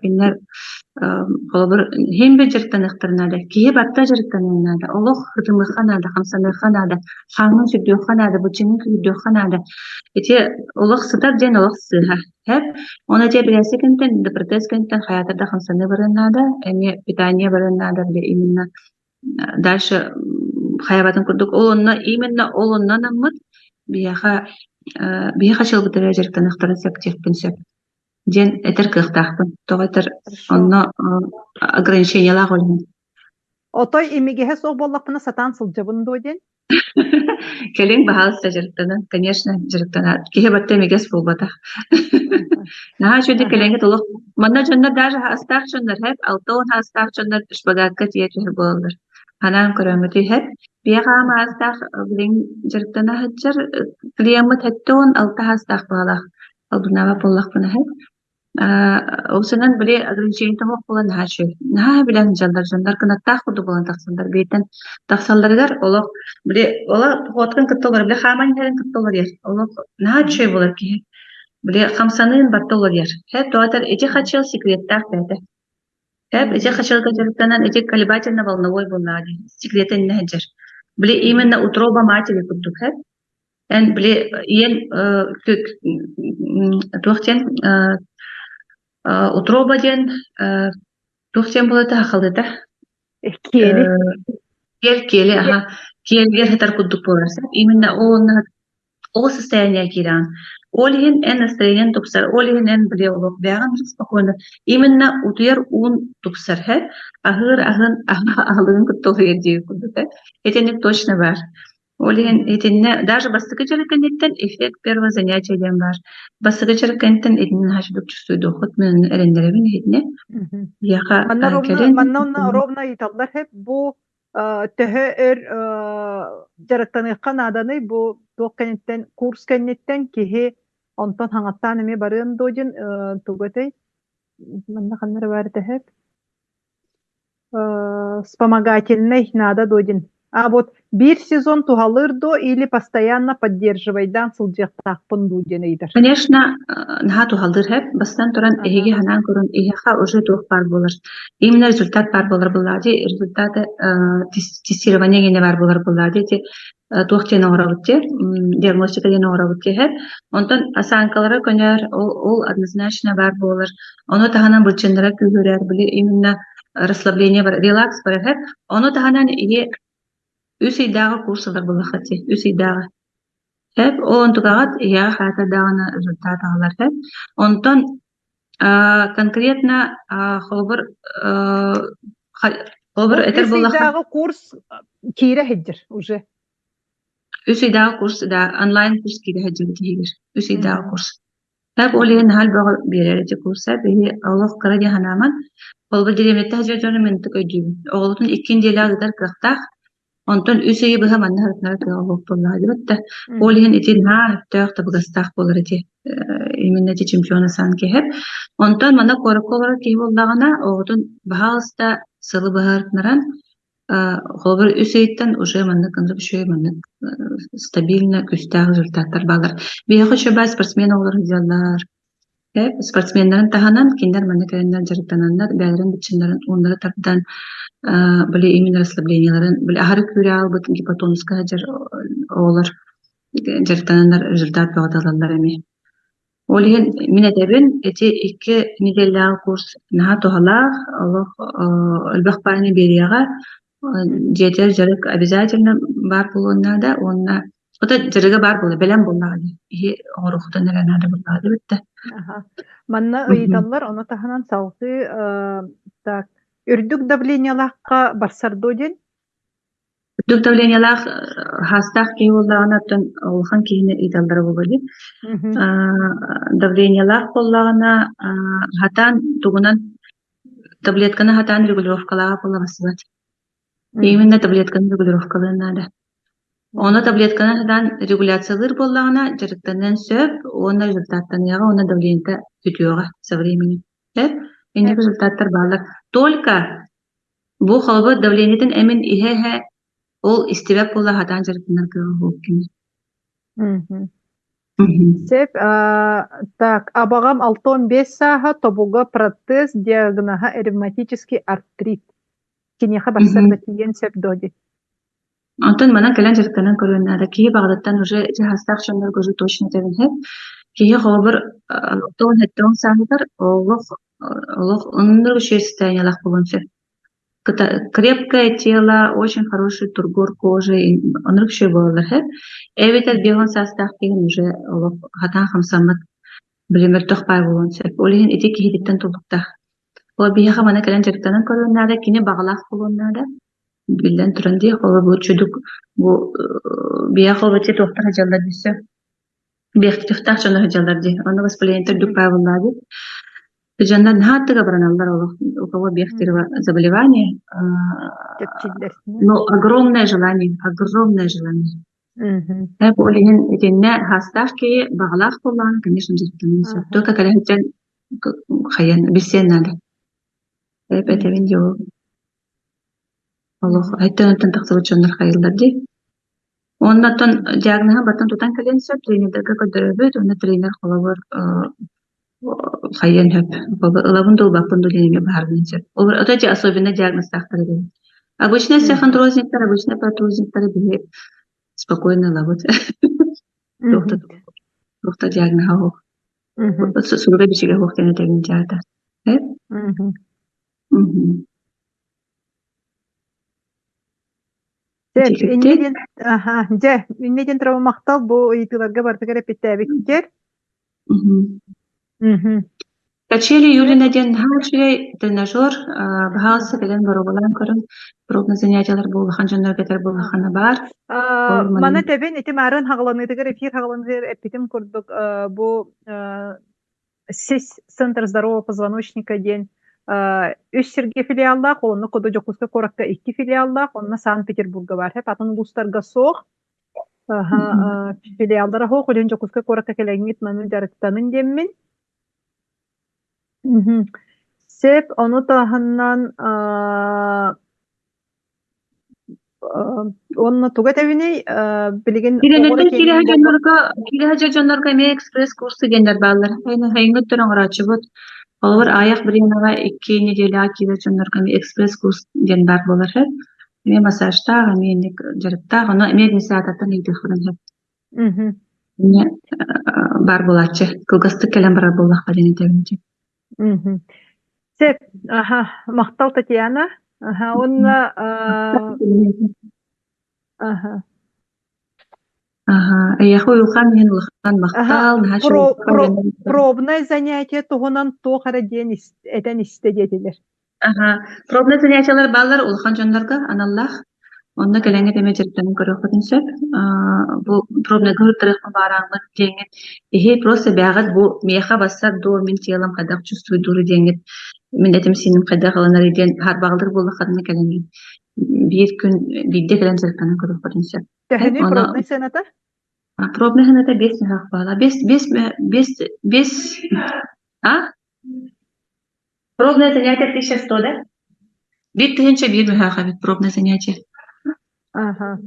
[SPEAKER 4] кинилэр холобур иһин би дьарыктаныахтарын наада. Киһи барыта дьарыктаныан наада. Олох ытымыахха наада, хамсаныахха наада, хааҥҥын сүрдүөххэ наада, быччыҥҥын күүрдүөххэ наада. Ити олох сытар диэн олох сыыһа. Һэп. Уонна дьэ эпэрээссийэ кэнниттэн, эндопротез кэнниттэн хайаатар да хамсаныы барыан наада, эмиэ питание барыан наада, били именно дальше хайабатын курдук ол онно именно ол онно анаммыт биһиэхэ биһиэхэ чылбытыгар дьарыктаныахтарын сөп диэхпин сөп диэн этэр кыахтаахпын. Тоҕо этэр онно ограничениелаах ол иһин.
[SPEAKER 3] Отой имигэһэ суох буоллахпына сатаан сылдьабын дуо диэн?
[SPEAKER 4] Кэлиҥ, баһаалыста дьарыктанан. Конечно, дьарыктана. Киһи барыта имигэс буолбатах. Наһаа үчүгэйдик кэлэҥҥит олох. Манна дьоннор даже хаастаах дьоннор, хэп, 60 хаастаах дьоннор шпагатка тиийэ түһэр буолаллар. Анаан көрөҥҥүт иһэр. Биһиэхэ аастаах билигин дьарыктана сылдьар клиеммыт 76 аастаах баҕалаах албыннаабат буоллахпына иһэр. Ол били ограничение тоһох буолан наһаа үчүгэй. Наһаа билэн дьаллар дьоннор кынаттаах курдук буолан тахсаллар. Бииртэн тахсалларыгар олох били олох походкан кытта олорор, били хааман иһэрин кытта олоруйар. Олох наһаа үчүгэй буолар киһи. Били хамсаныын барта олоруйар. Һэ, тоҕо ити хачыал секреттаах бэйэтэ. Һэ, ити хачыалга дьарыктанан ити колебательно-волновой буоллаҕа дии. Секретэ иннэ сылдьар. Били именно утроба матери курдук, һэ. Эн били ийэн туох диэн утроба диэн туох диэн буолата хахалыта
[SPEAKER 3] Киэли.
[SPEAKER 4] Киэл киэли аха киэлигэр сытар курдук буолар именно ол онно ол состояние киирэҕин ол иһин эн настроениеҥ тупсар ол иһин эн били олох бэйэҕин спокойно именно утуйар уун тупсар һэ аһыыр аһын аһылыгын кытта утуйар диир курдук э итинник точно баар Ол иһин итиннэ даже бастакы дьарык кэнниттэн эффект первого занятия диэн баар. Бастакы дьарык кэнниттэн итиннэ наһаа үчүгэй чувствуйдуоххут мин эрэннэрэбин иһитинэ. Биһиэхэ
[SPEAKER 3] Манна ровно
[SPEAKER 4] кэлин
[SPEAKER 3] манна онно ровно ыйыталлар хэп бу төһө өр дьарыктаныахха нааданый бу туох кэнниттэн курс кэнниттэн киһи онтон хаҥаттаан эмиэ барыан дуо диэн тугу этэй манна ханна эрэ баар этэ хэп Вспомогательный наада дуо диэн. А вот биир сезон туһалыыр дуо или постоянно поддерживайдаан сылдьыахтаахпын дуу диэн ыйытар.
[SPEAKER 4] Конечно, наһаа туһалыыр һэп. Бастатан туран, эһиги санаан көрүҥ, эһиэхэ уже туох баар буолар. Именно результат баар буолар буоллаҕа дии, результаты тестирование гэнэ баар буолар буоллаҕа дии, ити туох диэн оҥоробут дии, диагностика диэн оҥоробут дии һэп. Онтон осанкалара көнөр, ол, ол однозначно баар буолар. Ону таһынан былчыннара күүһүрэр, били именно расслабление бар, релакс барар. Ону таһынан иһи үс ыйдааҕы курс ылар буоллахха дии, үс ыйдааҕы. Хэп, ол онтукаҕыт иһэҕэ хаата даҕаны результат аҕалар хэп. Онтон конкретно холобур холобур
[SPEAKER 3] Бу
[SPEAKER 4] этэр
[SPEAKER 3] үс
[SPEAKER 4] буоллахха
[SPEAKER 3] ыйдааҕы курс киирэ сылдьар уже.
[SPEAKER 4] Үс ыйдааҕы курс да онлайн курс киирэ сылдьыбыт иһигэр. Үс ыйдааҕы курс. Тэп ол иһин наһаа элбэҕи биэрэр ити курса биһи олох кыра диэн санааман, холобур дэриэбинэттэн сылдьар дьону мин ытык өйдүүбүн. Оҕолорун икки нэдиэлэҕэ ыытар кыахтаах, онтон үс ыйы быһа манна сырытынара кыаҕа суох буоллаҕа диэбит да, ол иһин ити наһаа сөптөөх табыгастаах буолар ити именно ити чемпион асан киһи. Онтон манна куоракка олорор киһи буоллаҕына, оҕотун баһаалыста сылы быһа ырытынаран Холобур, үс ыйтан уже маннык ынырык үчүгэй маннык стабильно күүстээх результаттар бааллар. Биһиэхэ үчүгэй баар спортсмен оҕолор сылдьаллар. Спортсменнарын таһынан кинилэр манна кэлэннэр дьарыктананнар, бэйэлэрин быччыннарын ууннары тардан, били именно расслаблениеларын, били аһары күүрэ аалбыт гипотонуска сылдьар оҕолор дьарыктананнар результат бөҕөтө ылаллар эмиэ. Ол иһин мин этэбин, ити икки нэдиэлэлээх курс наһаа туһалаах, олох элбэх баайны биэриэҕэ, дьиэтигэр дьарык обязательно баар буолуон наада уонна ото дьарыга баар буолла, бэлэм буоллаҕа дии, иһи оҥоруоххутун эрэ наада буоллаҕа дии бүттэ.
[SPEAKER 3] Аха. Манна ыйыталлар, ону таһынан салгыы так үрдүк давлениелаахха барсар дуо диэн
[SPEAKER 4] Үрдүк давлениелаах хаастаах киһи буоллаҕына, оттон улахан киһини ыыталлара буолуо дии. Давлениелаах буоллаҕына, хатаан тугунан таблетканы хатаан регулировкалааҕа буола барсыбат. Именно таблетканы регулировкалыан наада. Ону таблетканы хатаан регуляциялыыр буоллаҕына, дьарыктаныан сөп уонна результаттаныаҕа уонна давлениета сүтүөҕэ со временем. Сөп? Инник результаттар бааллар. Только Бу холобур давлениетын эмин иһэ-иһэ ол истибэт буола сатаан дьарыктанар кыаҕа суох кини.
[SPEAKER 3] Сөп. Так, абаҕам 65 сааһа, тобуга протез, диагноһа ревматический артрит. Киниэхэ барсар да тиийэн сөп дуо дии?
[SPEAKER 4] Онтон манан кэлэн дьарыктанан көрүөн наада. Киһи баҕатыттан уже чаһастаах дьоннорго уже точно этэбин сөп. Киһи холобур 67 сааһыгар олох олох оннук үчүгэй состояниелаах буолуон сөп. Крепкое тело, очень хороший тургор кожи, оннук үчүгэй буолаллар сөп. Эбэтэр 50 саастаах киһи уже олох хатаан хамсаммат били мөлтөх баай буолуон сөп. Ол иһин ити киһититтэн тутулуктаах. Ол биһиэхэ маны кэлэн дьарыктанан көрүөн наада, кини баҕалаах буолуон наада. Биллэн туран дии, холобур, бу чудук бу биһиэхэ холобур туохтар сылдьаллар дии Биэхтиэхтээх дьоно сылдьаллар дии. Онно воспаление үрдүк баабыллаа дии. Дьоннор наһаа аттыга бараналлар олох у кого бехтерево заболевание,
[SPEAKER 3] Чэпчиллэр.
[SPEAKER 4] но огромное желание, огромное желание. Ол иһин итиннэ хаастаах киһи баҕалаах буоллаҕына, конечно, дьарыктаныан сөп. Только кэлэһиттэн хайан билсиэн наада. Эп этэбин дии ол. Олох айттан тахсыбыт дьоннор хайыллар дии. Уонна оттон диагноһын баттан тутан кэлиэн сөп, тренердэргэ көрдөрөбүт, уонна тренер холобур хайыан сөп, ылабын да ылбаппын дуу диэн эмиэ быһаарыныан сөп. Ол это особенно диагнозтаахтар эбит. Обычно остеохондрознниктар, обычно протрузниктары биһи спокойно ылабыт. Туох да диагноһа суох. Суруга бичигэ суох диэн этэбин дьаата.
[SPEAKER 3] Дьэ, инньэ диэн, аха, дьэ, инньэ диэн турабын махтал бу ыйытыыларга барытыгар эппиттээбиккэр.
[SPEAKER 4] Качели Юлина диэн наһаа үчүгэй тренажер, баһаалыста кэлэн боруобалаан көрүҥ. Пробный занятиелар бу улахан дьоннорго этэр буоллаххына баар.
[SPEAKER 3] Маны тэбин ити маарын хаҕаланыытыгар эфир хаҕаланыытыгар эппитим курдук бу СИС Центр здорового позвоночника диэн үс сиргэ филиаллаах, онно куду Дьокуускай куоракка икки филиаллаах, онно Санкт-Петербурга баар. Атын улуустарга суох. Филиаллара суох, илин Дьокуускай куоракка кэлэҥҥит маны дьарыктанын диэммин. Сөп, ону таһынан Уонна тугу этэбиний, билигин оҕо
[SPEAKER 4] Кириэнэттэн киирэ дьоннорго киирэ дьоннорго эмиэ экспресс-курсы диэннэр бааллар. Сайыҥҥы өттүн оҥорооччубут. Холобур, аҕыйах бириэмэҕэ икки нэдиэлэҕэ киирэр дьоннорго эмиэ экспресс-курс диэн баар буолар сөп. Эмиэ массажтаах, эмиэ инник дьарыктаах, ону эмиэ администратордан ыйытыаххытын сөп. Эмиэ баар буолааччы. Кылгастык кэлэн барар буоллахха диэн этэбин дии.
[SPEAKER 3] Сөп, аха, махтал Татьяна. Аха, уонна аха.
[SPEAKER 4] Аха, эйиэхэ уйулҕан иһин улахан махтал, наһаа үчүгэй
[SPEAKER 3] Пробное занятие туһунан туох эрэ диэн этэн истэ диэтилэр.
[SPEAKER 4] Аха, пробнай занятиелар бааллар улахан дьоннорго аналлаах. Онно кэлэҥҥит эмиэ дьарыктанан көрүөххүтүн сөп. Аа, бу пробнайга ыһыктарыахпын баарааҥҥыт диэҥҥит иһи просто бэйэҕит бу миэхэ бассар дуо, мин телом хайдах чувствуйдуур диэҥҥит, мин этим-сииним хайдах ылынарый диэн хаарбаҕалыыр буоллаххытына кэлэҥҥит биир күн биирдэ кэлэн дьарыктанан көрүөххүтүн сөп.
[SPEAKER 3] Төһөнүй
[SPEAKER 4] Ону
[SPEAKER 3] пробнай сыаната?
[SPEAKER 4] пробнай сыаната биэс мөһөөх буолла. Биэс биэс биэс биэс а? Пробное занятие 1100, да? Биир тыһыынча биир мөһөөх эбит пробное занятие.
[SPEAKER 3] Аха.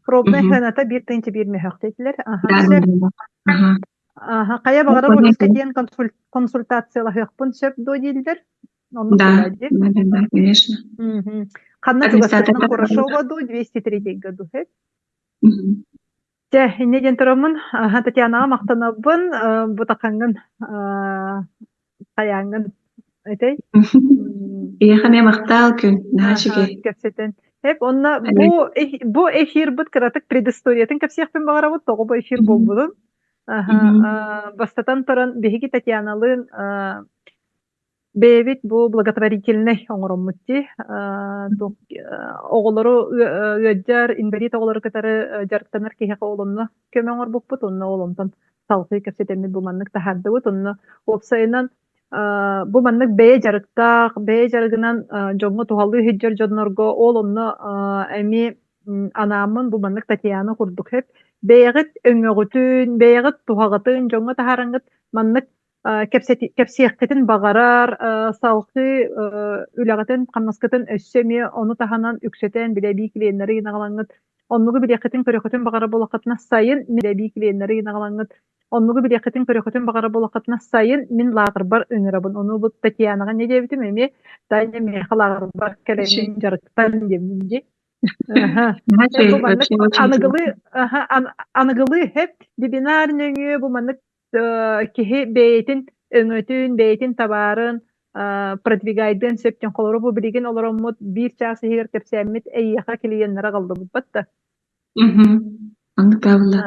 [SPEAKER 3] Пробнай сыаната биир тыһыынча биир мөһөөх диэтилэр. Аха.
[SPEAKER 4] Да, да, да.
[SPEAKER 3] Аха. Хайа баҕарар офиска диэн консультациялаһыахпын сөп дуо дииллэр. Оннук
[SPEAKER 4] Да, да, да, да, конечно.
[SPEAKER 3] Ханна чугастыкна Хорошова дуу, 203 году, Чэ, инньэ диэн тураммын, Татьянаҕа махтанабын, бу тахаҥҥын хайааҥҥын этэй?
[SPEAKER 4] Эйиэхэ эмиэ махтаал күн, наһаа үчүгэй.
[SPEAKER 3] Кэпсэтэн. Эп, онно бу бу эфирбыт кыратык предысториятын кэпсиэхпин баҕарабыт, тоҕо бу эфир буолбутун. Бастатан туран, биһиги Татьяналыын Бэйэбит бу благотворительнай оҥороммут дии. Туох оҕолору ыалдьар, инбэлиит оҕолору кытары дьарыктанар киһиэхэ ол онно көмө оҥорбуппут, онно ол онтон салҕыы кэпсэтэммит бу маннык таһаардыбыт. Онно уопсайынан бу маннык бэйэ дьарыктаах, бэйэ дьарыгынан дьоҥҥо туһалыы сылдьар дьоннорго ол онно эмиэ анааммын бу маннык Татьяна курдук сөп. Бэйэҕит өҥөҕүтүн, бэйэҕит туһаҕытын дьоҥҥо таһаараҥҥыт маннык кэпсиэххитин баҕарар, салгыы үлэҕитин-хамнаскытын өссө эмиэ ону таһынан үксэтэн билэбии клиеннэри гынаҕалаҥҥыт оннугу билиэххитин көрүөххүтүн баҕарар буоллаххытына сайын билэбии клиеннэри гынаҕалаҥҥыт оннугу билиэххитин көрүөххүтүн баҕарар буоллаххытына сайын мин лааҕырбар ыҥырабын ону бу Татьянаҕа не диэбитим эмиэ Таня миэхэ лааҕырбар кэлэн дьарыктан диэммин дии бу маннык аныгылыы аныгылыы хэп вебинар нөҥүө бу маннык киһи бэйэтин өҥөтүн, бэйэтин табаарын продвигайдыан сөп диэн холобура бу билигин олороммут биир чаас иһигэр кэпсээммит эйиэхэ клиеннэр аҕаллыбыппат да.
[SPEAKER 4] Оннук бааллар.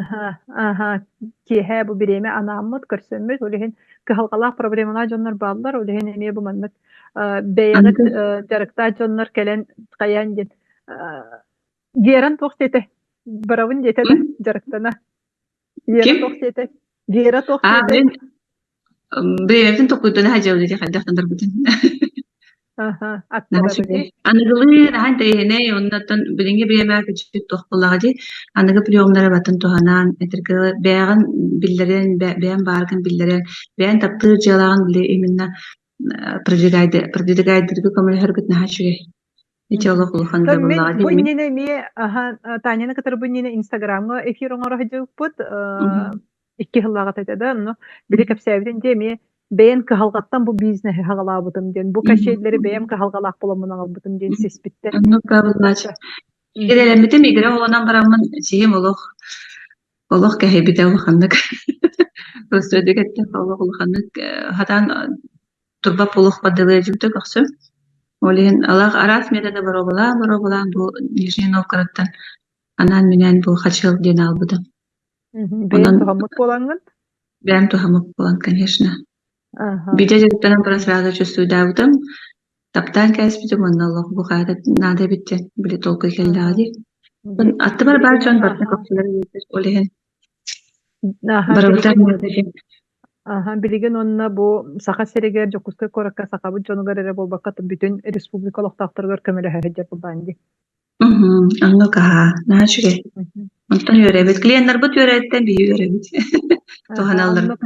[SPEAKER 3] Аха, киэһэ бу бириэмэ анааммыт, көрсөммүт, ол иһин кыһалҕалаах проблемалаах дьоннор бааллар, ол иһин эмиэ бу маннык бэйэҕит дьарыктаах дьоннор кэлэн хайаан диэн Геран туох диэтэ? Барабын диэтэ да дьарыктана. Вера
[SPEAKER 4] Ким?
[SPEAKER 3] туох диэтэй? Вера туох
[SPEAKER 4] А,
[SPEAKER 3] диэтэй?
[SPEAKER 4] блин. Бэйэбитин толкуйдана сылдьабыт ити хайдах гынарбытын.
[SPEAKER 3] Аха,
[SPEAKER 4] Наһаа
[SPEAKER 3] аттарары
[SPEAKER 4] үчүгэй.
[SPEAKER 3] дии.
[SPEAKER 4] Аныгылыы наһаа интэриэһинэй уонна оттон билиҥҥи бириэмэҕэ кырдьык туох буоллаҕа дии, аныгы приемнары барытын туһанан, этэргэ дылы, бэйэҕин биллэрэн, бэйэҥ бааргын биллэрэн, бэйэҥ таптыыр дьыалаҕын били именно продвигайдырга көмөлөһөргүт наһаа үчүгэй. Ити олох улахан
[SPEAKER 3] Мин
[SPEAKER 4] буоллаҕа
[SPEAKER 3] бу
[SPEAKER 4] дии.
[SPEAKER 3] иннинэ эмиэ аха Таняны кытары бу иннинэ Инстаграмҥа эфир оҥоро сылдьыбыппыт. Икки сыллааҕыта этэ да, онно били кэпсээбитин дии эмиэ бэйэм кыһалҕаттан бу бизнеһи хаҕалаабытым диэн, бу качеллэри бэйэм кыһалҕалаах буоламмын аҕалбытым диэн сиспиттэр.
[SPEAKER 4] Оннук буоллааччы. Игирэлэммитим, игирэ оҕолонон бараммын сиһим олох олох кэһэйбитэ улаханнык. Просто эттэххэ олох улаханнык хатаан турбат буолуохпар дылы дьүбүтэ көхсүм. Ол иһин алаах араас методы боруобалаан боруобалаан бу Нижний Новгородтан анаан-минээн бу хачыал диэн аалбытым.
[SPEAKER 3] Бэйэм
[SPEAKER 4] Онон
[SPEAKER 3] туһаммыт буолаҥҥын?
[SPEAKER 4] бэйэм туһаммыт буолан, конечно.
[SPEAKER 3] Аха.
[SPEAKER 4] Биирдэ дьарыктанан баран сразу чувствуйдаабытым, таптаан кээспитим уонна олох бу хаата наада эбит диэн били толкуй кэллэҕэ
[SPEAKER 3] Аха.
[SPEAKER 4] дии.
[SPEAKER 3] Дии.
[SPEAKER 4] Аттыбар баар
[SPEAKER 3] Билигин
[SPEAKER 4] дьон барыта
[SPEAKER 3] аха.
[SPEAKER 4] көхсүлэрэ үөрдэр, ол иһин
[SPEAKER 3] Аха,
[SPEAKER 4] барыбыта
[SPEAKER 3] билигин
[SPEAKER 4] наада диэн.
[SPEAKER 3] Аха, билигин уонна бу Саха сиригэр, Дьокуускай куоракка сахабыт дьонугар эрэ буолбакка, бүтүн республика олохтоохторугар көмөлөһө сылдьар былаан дии.
[SPEAKER 4] Мгм, оннук аһаа, наһаа үчүгэй.
[SPEAKER 3] Мгм.
[SPEAKER 4] Онтон үөрэбит. Клиеннарбыт үөрэриттэн биһиги үөрэбит.
[SPEAKER 3] Аха,
[SPEAKER 4] Туһаналлар.
[SPEAKER 3] оннук.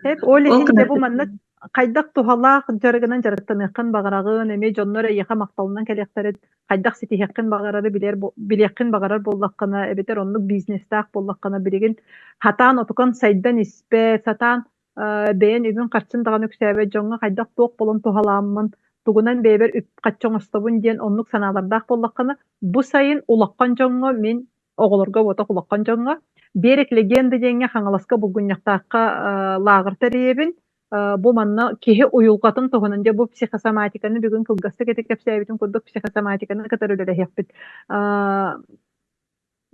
[SPEAKER 3] Эп ол
[SPEAKER 4] Ол
[SPEAKER 3] иһин дьэ
[SPEAKER 4] гынан
[SPEAKER 3] бу маннык хайдах туһалаах дьарыгынан дьарыктаныаххын баҕараҕын, эмиэ дьоннор эйиэхэ махталынан кэлиэхтэрин, хайдах ситиһиэххин баҕарары билэр билиэххин баҕарар буоллаххына, эбэтэр оннук бизнестаах буоллаххына, билигин хатаан отукан сайдан испэт, сатаан бэйэн үбүн-харчын даҕаны үксээбэт дьоҥҥо хайдах туох буолан туһалааммын, тугунан бэйэбэр үп-харчы оҥостобун диэн оннук санаалардаах буоллаххына, бу сайын улахан дьоҥҥо мин оҕолорго буотах улахан дьоҥҥо «Берег легенды» диэҥҥэ Хаҥаласка Булгунньахтаахха лааҕыр тэрийэбин. Бу манна киһи уйулҕатын туһунан дьэ бу психосоматиканы бүгүн кылгастык ити кэпсээбитим курдук психосоматиканы кытары үлэлэһиэхпит.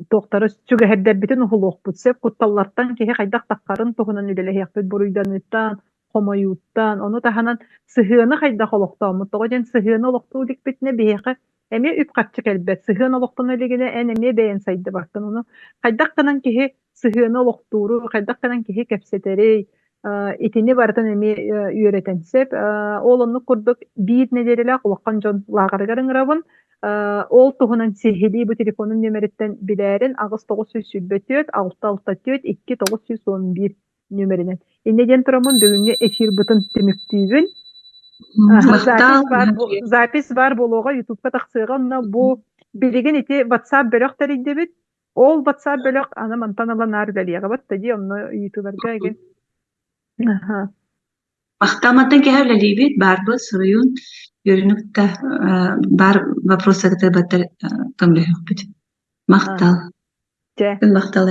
[SPEAKER 3] Туохтары сүгэһэрдэрбитин уһулуохпут сөп, кутталлартан киһи хайдах таххарын туһунан үлэлэһиэхпит, буруйданыыттан, хомойууттан, ону таһынан сыһыаны хайдах олохтооммут. Тоҕо диэн сыһыаны олохтуу иликпитинэ биһиэхэ эмиэ үп-харчы кэлбэт. Сыһыан олохтоно илигинэ эн эмиэ бэйэн сайдыбаккын. Ону хайдах гынан киһи сыһыаны олохтууру, хайдах гынан киһи кэпсэтэрий, итини барытын эмиэ үөрэтэн сөп. Ол оннук курдук биир нэдиэлэлээх улахан дьон лааҕырыгар ыҥырабын. Ол туһунан сиһилии бу телефонум нүөмэриттэн билээрин 8 924 664 2 911 нүөмэринэн. Инньэ диэн тураммын бүгүҥҥү эфирбытын түмүктүүбүн. Запись баар, запись баар буолуоҕа, Ютубка тахсыаҕа. Онно бу билигин ити WhatsApp бөлөх тэрийдибит. Ол WhatsApp бөлөх аны мантан ыла наар үлэлиэҕэ батта дии, онно ыйытыыларга игин. Аха.
[SPEAKER 4] Махтамматтан киһи үлэлиибит, баарбыт, суруйун, үөрүүнү кытта баар вопростаргытыгар баттар көмөлөһүөхпүт. Махтал.
[SPEAKER 3] Дьэ.
[SPEAKER 4] Махтал.